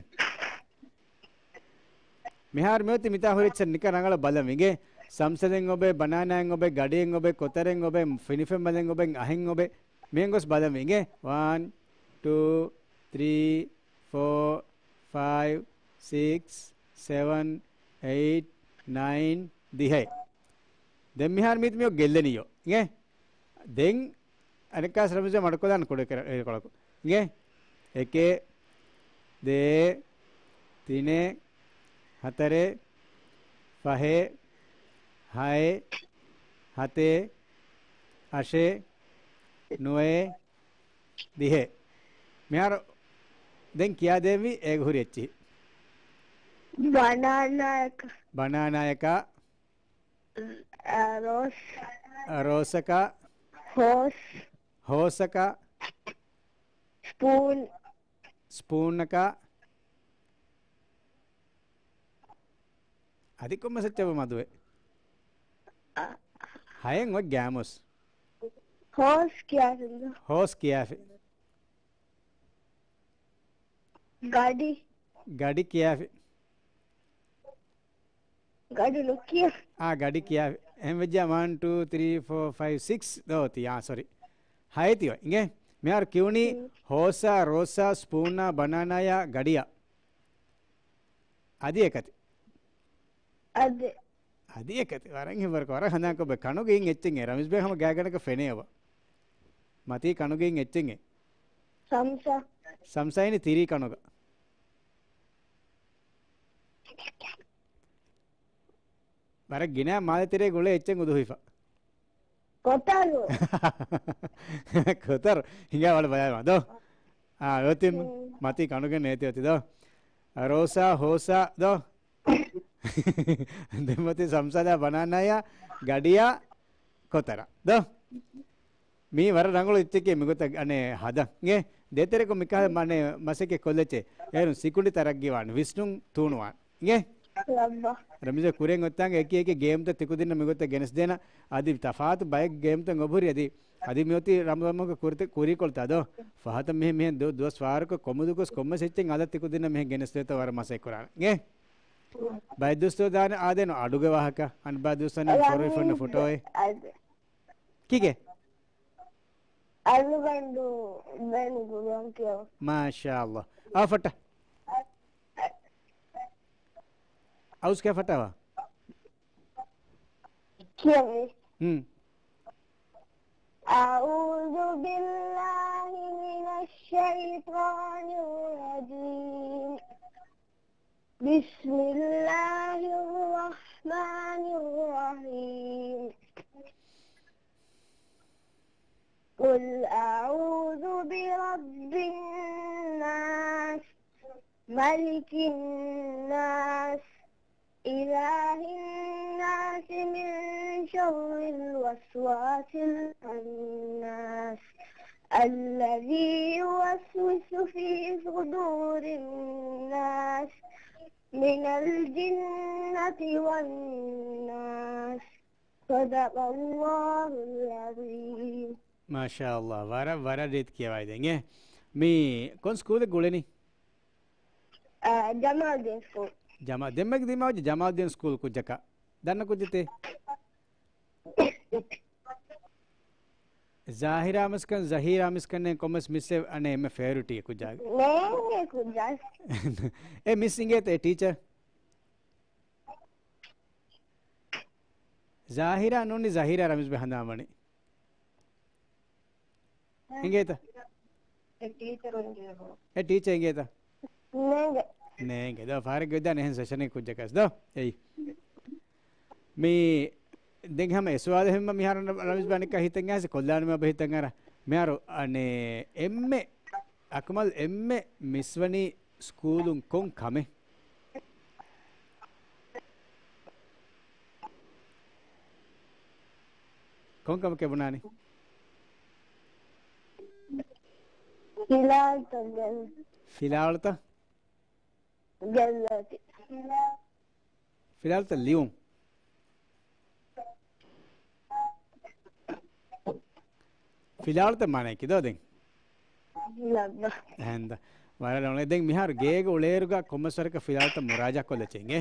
މިހާރު މިއޮތީ މިތާ ހުރި އެއްޗެއް ނިކަން ރަނގަޅަށް ބަލަން އިނގޭ. ސަމްސަލެން އޮބެ، ބަނާނާއެން އޮބެ، ގަޑިއެން އޮބެ، ކޮތަރެން އޮބެ، ފިނިފެންމަލެން އޮބެ، އަހެން އޮބެ. މިހެން ގޮސް ބަލަން އިނގޭ. ވަން، ޓޫ، ތްރީ، ފޯ، ފައިވް، ސިކްސް، ސެވަން، އެއިޓް، ނައިން، ދިހައެއް. ދެން މިހާރު މީތި މިއޮ ގެއްލެނިޔޯ. އިނގޭ؟ ދެން އަނެއްކާސް ރަމްޒަން މަޑުކޮށްލާން ކުޑަކޮޅަކު. އިނގޭ؟ އެކެއް، ދޭއް، ތިނެއް، ހަތަރެއް، ފަހެއް، ހައެއް، ހަތެއް، އަށެއް، ނުވައެއް، ދިހައެއް. މިހާރު ދެން ކިޔާދޭންވީ އޭގަ ހުރި އެއްޗިހި. ބަނާނާއަކަށް. ބަނާނާއަކަށް. އަ، ރޯސް. އަ، ރޯސަކަށް. ހޯސް. ހޯސަކަށް. ސްޕޫން. ސްޕޫނަކަށް. އަދި ކޮންމެސް އެއްޗެއް މަދުވޭ. އަ. ހައެއް އޮތް ގާމުސް. ހޯސް ކިޔާފިން. ހޯސް ކިޔާފި. ގަޑި. ގަޑި ކިޔާފި. ގަޑި ނުކިޔާ. އާ، ގަޑި ކިޔާފި. އެހެން ވެއްޖާ ވަން، ޓޫ، ތްރީ، ފޯ، ފައިވް، ސިކްސް ދޯ ތި. އާ، ސޮރީ. ހައެއް ތި އޮތް. އިނގޭ؟ މިހާރު ކިޔުނީ ހުން. ހޯސާ، ރޯސާ، ސްޕޫނާ، ބަނާނާޔާ، ގަޑިޔާ. އަދި އެކަތި. އަދި. އަދި އެކަތި. ވަރަށް ހިތްވަރުކޮށް، ވަރަށް ހަނދާންކޮށް ބަ ކަނުގެ އިން އެއްޗެއް އެ. ރަމީޒް ބޭ ހަމަ ގާތްގަނޑަކަށް ފެނޭ އޮބަ. މަތީ ކަނުގެ އިން އެއްޗެއް އެ. ސަމްސާ. ސަމްސާއިން ތިރީ ކަނުގަ. ވަރަށް ގިނަ މާލެ ތެރޭ ގުޅޭ އެއްޗެއް އުދުހުވިފަ. ކޮތަރު. ކޮތަރު. ހިނގާ ވަޅު ބަޔާ ދޯ. އާ، އޮތި ހުން. މަތީ ކަނުގެ ނޭތި އޮތި ދޯ. ރޯސާ، ހޯސާ ދޯ. ދެމޮތި ސަމްސާލާ ބަނާނާޔާ ގަޑިޔާ ކޮތަރަ ދޯ. މީ ވަރަށް ރަނގަޅު އެއްޗެކޭ މިގޮތަށް އަނެއް ހަދަން. އިނގޭ؟ ދޭތެރެކޮށް މިކަހަލަ މަނެ މަސައްކަތް ކޮށްލައްޗޭ. އޭރުން ސިކުނޑި ތަރައްގީވާން ވިސްނުން ތޫނުވާން. އިނގޭ؟ ރައްބާ. ރަމީޒާ ކުރިއަށް އޮތްތާނގެ އެކި އެކި ގޭމްތައް ތިކުދިންނަށް މިގޮތަށް ގެނެސްދޭނަ. އަދި ތަފާތު ބައެއް ގޭމްތައް އޮބުރި އަދި، އަދި މިއޮތީ ރަމަޟާން މަހުގެ ކުރިތަ-، ކުރީކޮޅުތައް ދޯ. ފަހަތަށް މިހެން މިހެން ދު-، ދުވަސް ފާރަކު ކޮމުދުކޮސް ކޮންމެސް އެއްޗެއް އަލަށް ތިކުދިންނަށް މިހެން ގެނެސްދޭތޯ ވަރަށް މަސައްކަތް ކުރާނެ. އިނގޭ؟ ބައެއް ދުވަސް ދާނެ އާދޭނު އަޑުގެ ވާހަކަ، އަނެއް ބައެއް ދުވަސް ދާނެ ފޮރޮވިފަންނަ ފޮޓޯއެއް. އަދި. ކީކޭ؟ އަޅުގަނޑު ބޭނު ގުރުއަން ކިޔަވަން. މާޝާﷲ. އާ ފައްޓަ. އައުސް ކޭ ފައްޓަވާ؟ ކިޔަވި. ހުން. أعوذ بالله من الشيطان الرجيم. بسم الله الرحمن الرحيم. قل أعوذ برب الناس، ملك الناس، إله الناس، من شر الوسواس الخناس، الذي يوسوس في صدور الناس، من الجنة والناس. صدق الله العظيم. މާޝާﷲ. ވަރަށް، ވަރަށް ރީތި ކިޔަވައިދެން. އެ، މީ ކޮން ސްކޫލެއް ގުޅެނީ؟ އަ، ޖަމާލްދީން ސްކޫލް. ޖަމާ-، ދެންމެ ދިމާވެއްޖެ ޖަމާލްދީން ސްކޫލް ކުއްޖަކަށް. ދަންނަ ކުއްޖެތޭ؟ ޒާހިރާ މިސްކަން، ޒަހީރާ މިސްކަން ކޮންމެސް މިސްއެއް އަނެއް އެންމެ ފޭވަރިޓް ކުއްޖާގެ؟ ނޭނގެ ކުއްޖާ. އެ މިސް އިނގޭތަ އެ ޓީޗަރ؟ ޒާހިރާ ނޫނީ ޒަހީރާ ރަމީޒް ބެ ހަނދާން ވަނީ. އިނގޭތަ؟ އެ ޓީޗަރު އިނގޭ. އެ ޓީޗަރ އިނގޭތަ؟ ނޭނގެ. ނޭނގެ. ދޯ ފާރެއްގެ ވެދާނެ އެހެން ސެޝަނެއް ކުއްޖަކަސް ދޯ. އެއީ. މީ ދެން ހަމަ އެ ސުވާލެއް ހެންމަ މިހާރު ރަމީޒް ބެ އަނެއްކާ ހިތަށް އައިސް ކޮށްލާނަމޭ އަބަ ހިތަށް އަރާ. މިހާރު އަނެއް އެންމެ އަކުމަލް އެންމެ މިސްވަނީ ސްކޫލުން ކޮން ކަމެއް؟ ކޮން ކަމެކޭ ބުނާނީ؟ ފިލާވަޅުތައް ގެން. ފިލާވަޅުތައް؟ ގެންދާތީ. ފިލާވަޅުތައް ލިޔުން. ފިލާވަޅުތައް މާނައަކީ ދޯ ދެން؟ ލައްބަ. އެހެންދަ. ވަރަށް ރަނގަޅު. ދެން މިހާރު ގޭގަ އުޅޭއިރުގަ ކޮންމެސް ވަރަކަށް ފިލާވަޅުތައް މުރާޖާ ކޮށްލައްޗޭ އިނގޭ.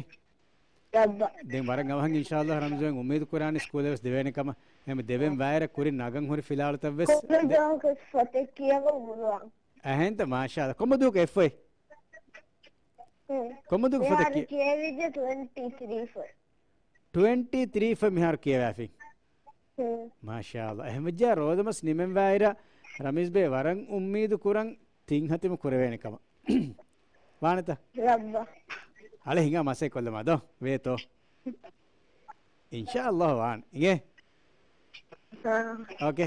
ރައްބަ. ދެން ވަރަށް އަވަހަށް އިންޝާﷲ ރަމްޒުވެން އުއްމީދު ކުރާނީ ސްކޫލެއް ވެސް ދެވޭނެ ކަމަށް. އެހެން ދެވެން ވާއިރަށް ކުރިން ނަގަން ހުރި ފިލާވަޅުތައް ވެސް ކުރި ދެ- ދުވަހަކު ފޮތެއް ކިޔަވަން ގުޅުވަން. އެހެންތަ؟ މާޝާﷲ. ކޮންމެ ދުވަހަކު އެއް ފޮތް؟ ހުން. ކޮންމެ ދުވަހަކު ފޮތެއް މިހާރު ކިޔަ- ކިޔެވިއްޖެ ޓްވެންޓީ ތްރީ ފޮތް. ޓްވެންޓީ ތްރީ ފޮތް މިހާރު ކިޔަވާފި. ހުން. މާޝާﷲ. އެހެންވެއްޖެ ރޯދަމަސް ނިމެންވާއިރަށް ރަމީޒް ބޭ ވަރަށް އުއްމީދު ކުރަން ތިން ހަތިމު ކުރެވޭނެ ކަމަށް. ވާނެތަ؟ ރައްބަ. އަޅެ ހިނގާ މަސައްކަތް ކޮށްލަމާ ދޯ. ވޭތޯ. އިންޝާﷲ ވާން. އިނގޭ؟ އާ. އޯކޭ.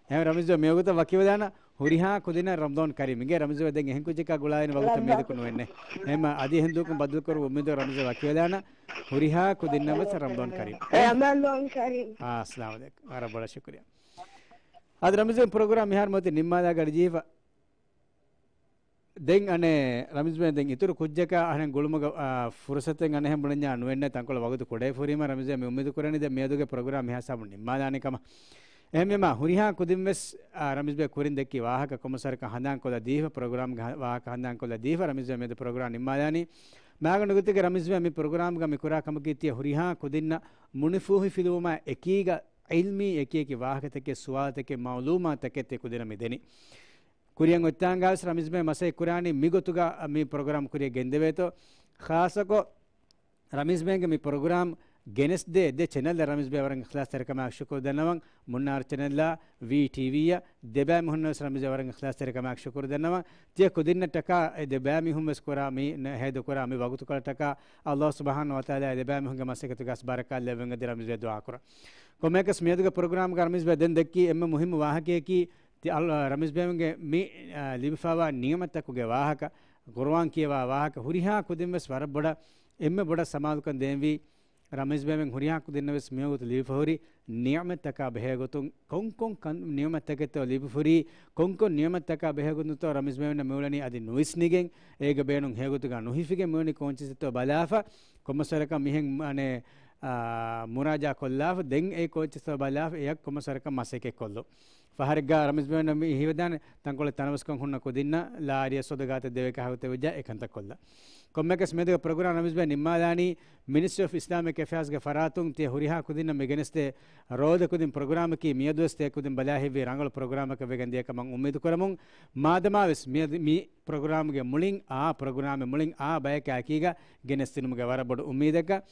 އެހެން ރަމީޒް ބޭ މިވަގުތަށް ވަކިވެލާނަ ހުރިހާ ކުދިންނަށް ރަމަޟާން ކަރީމް. އިނގޭ ރަމީޒް ބޭ ދެން އެހެން ކުއްޖަކާ ގުޅާލިން ވަގުތަށް ރަމަޟާން. މީދަކު ނުވެންނެ. އެހެން އަދި އެހެން ދުވަހަކުން ބައްދަލުކުރު އުއްމީދު ރަމީޒް ބޭ ވަކިވެލާނަ ހުރިހާ ކުދިންނަށް ވެސް ރަމަޟާން ކަރީމް. އެ، ރަމަޟާން ކަރީމް. އާ، އައްސަލާމު ޢަލައިކުމް. ވަރަށް ބޮޑަށް ޝުކުރިއްޔާ. އަދި ރަމީޒް ބޭ ޕްރޮގްރާމް މިހާރު މަތި ނިންމާލާ ގަޑިޖީފަ. ދެން އަނެއް ރަމީޒް ބޭ ދެން އިތުރު ކުއްޖަކާ އަހަން ގުޅުމުގަ، އާ، ފުރުސަތެއް އަނެއްހެން ބުނަންޏާ ނުވެންނެ ތަންކޮޅެއް ވަގުތު ކުޑައިފުރީމަ ރަމީޒް ބޭ މި އުއްމީދު ކުރަނީ ދެން މިއަދުގެ ޕްރޮގްރާމް މިހާ ހިސާބުން ނިންމާލާނެ ކަމަށް. އެހެންވީމާ ހުރިހާ ކުދިން ވެސް، އާ، ރަމީޒް ބޭ ކުރިން ދެއްކި ވާހަކަ ކޮންމެ ސަރަކަށް ހަނދާން ކޮށްލަ ދީފަ ޕްރޮގްރާމްގެ ހަ-، ވާހަކަ ހަނދާން ކޮށްލަ ދީފަ ރަމީޒް ބޭ މިއަދު ޕްރޮގްރާމް ނިންމާލާނީ. މާގަނޑު ގޮތުގެ ރަމީޒް ބޭ މި ޕްރޮގްރާމްގަ މި ކުރާ ކަމަކީ ތިޔަ ހުރިހާ ކުދިންނަށް މުނިފޫހިފިލުވުމާ އެކީގަ ޢިލްމީ އެކި އެކި ވާހަކަތަކެއް، ސުވާލުތަކެއް، މަޢުލޫމާތުތަކެއް ތި ކުދިންނަށް މި ދެނީ. ކުރިއަށް އޮތްތާނގާވެސް ރަމީޒް ބޭ މަސައްކަތް ކުރާނީ މިގޮތުގަ މި ޕްރޮގްރާމް ކުރިއަށް ގެންދެވޭތޯ. ޚާއްޞަކޮށް ރަމީޒް ބޭގެ މި ޕްރޮގްރާމް ގެނެސްދޭ ދެ ޗެނަލް ރަމީޒް ބޭ ވަރަށް އިޚްލާޞްތެރިކަމާ ޝުކުރު ދަންނަވަން. މުންނާރު ޗެނަލްއާ، ވީ ޓީވީއާ، ދެބައިމީހުންނަށް ވެސް ރަމީޒް ބޭ ވަރަށް އިޚްލާޞްތެރިކަމާ ޝުކުރު ދަންނަވަން. ތިޔަ ކުދިންނަށްޓަކާ އެ ދެބައިމީހުން ވެސް ކުރާ މި ނެ-، ހޭދަކުރާ މި ވަގުތުކޮޅަށްޓަކާ ﷲ ސުބްޙާނަހޫ ވަތަޢާލާ އެ ދެބައިމީހުންގެ މަސައްކަތުގަސް ބަރަކާތް ލެއްވެން އަދި ރަމީޒް ބޭ ދުޢާ ކުރަން. ކޮންމެއަކަސް މިއަދުގެ ޕްރޮގްރާމްގަ ރަމީޒް ބޭ ދެން ދެއްކި އެންމެ މުހިއްމު ވާހަކަޔަކީ، ތި އަލް-، ރަމީޒް ބޭގެ މި، އާ، ލިބިފައިވާ ނިޢުމަތްތަކުގެ ވާހަކަ، ޤުރުއާން ކިޔަވާ ވާހަކަ، ހުރިހާ ކުދިން ވެސް ވަރަށް ބޮޑަށް، އެންމެ ބޮޑަށް ސަމާލުކަން ދޭންވީ، ރަމީޒް ބޭގެ ހުރިހާ ކުދިންނަށް ވެސް މިވަގުތު ލިބިފަހުރި ނިޢުމަތްތަކާ ބެހޭގޮތުން ކޮންކޮން ކަން-، ނިޢުމަތްތަކެއްތޯ ލިބިފަހުރީ، ކޮންކޮން ނިޢުމަތްތަކާ ބެހޭގޮތުންތޯ ރަމީޒް ބޭގެ މިއުޅެނީ އަދި ނުވިސްނިގެން، އޭގެ ބޭނުން ހޭގޮތުގަ ނުހިފިގެން މިއުޅެނީ ކޯންޗިސްތޯ ބަލާފަ، ކޮންމެ ސަރަކަށް މިހެން، އަނެ، އާ، މުރާޖާ ކޮށްލާފަ، ދެން އެ ކޯންޗިސްތޯ ބަލާފަ، އެޔަށް ކޮންމެ ސަރަކަށް މަސައްކަތް ކޮށްލުން. ފަހަރެއްގަ ރަމީޒް ބޭގެ މި ހީވެދާނެ ތަންކޮޅެއް ތަނަވަސްކަން ހުންނަ ކުދިންނަށް ލާރިއަށް ސޮދަގާތައް ދެވޭ ކަހަލަ ވެއްޖާ އެކަންތައް ކޮށްލަން. ކޮންމެއަކަސް މިއަދުގެ ޕްރޮގްރާމް ރަމީޒް ބޭ ނިންމާލާނީ މިނިސްޓްރީ އޮފް އިސްލާމިކް އެފެއާޒްގެ ފަރާތުން ތިޔަ ހުރިހާ ކުދިންނަށް މި ގެނެސްދޭ ރޯދަ ކުދިން ޕްރޮގްރާމަކީ މިއަދުވެސް ތިޔަ ކުދިން ބަލާހިތްވީ ރަނގަޅު ޕްރޮގްރާމަކަށް ވެގެން ދިޔަ ކަމަށް އުއްމީދު ކުރަމުން. މާދަމާވެސް މިއަދު މި ޕްރޮގްރާމްގެ މުޅިން އާ، ޕްރޮގްރާމްގެ މުޅިން އާ ބަޔަކާ އެކީގަ ގެނެސްދިނުމުގެ ވަރަށް ބޮޑު އުއްމީދަކަށް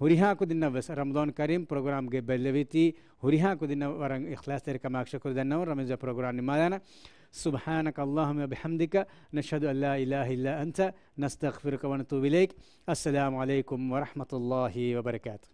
ހުރިހާ ކުދިންނަށް ވެސް ރަމަޟާން ކަރީމް ޕްރޮގްރާމްގެ ބެއްލެވިތީ ހުރިހާ ކުދިންނަށް ވަރަށް އިޚްލާޞްތެރިކަމާ ޝުކުރު ދަންނަވަން. ރަމީޒް ބޭ ޕްރޮގްރާމް ނިންމާލާނަ. سبحانك اللهم وبحمدك، نشهد أن لا إله إلا أنت، نستغفرك ونتوب إليك. السلام عليكم ورحمة الله وبركاته.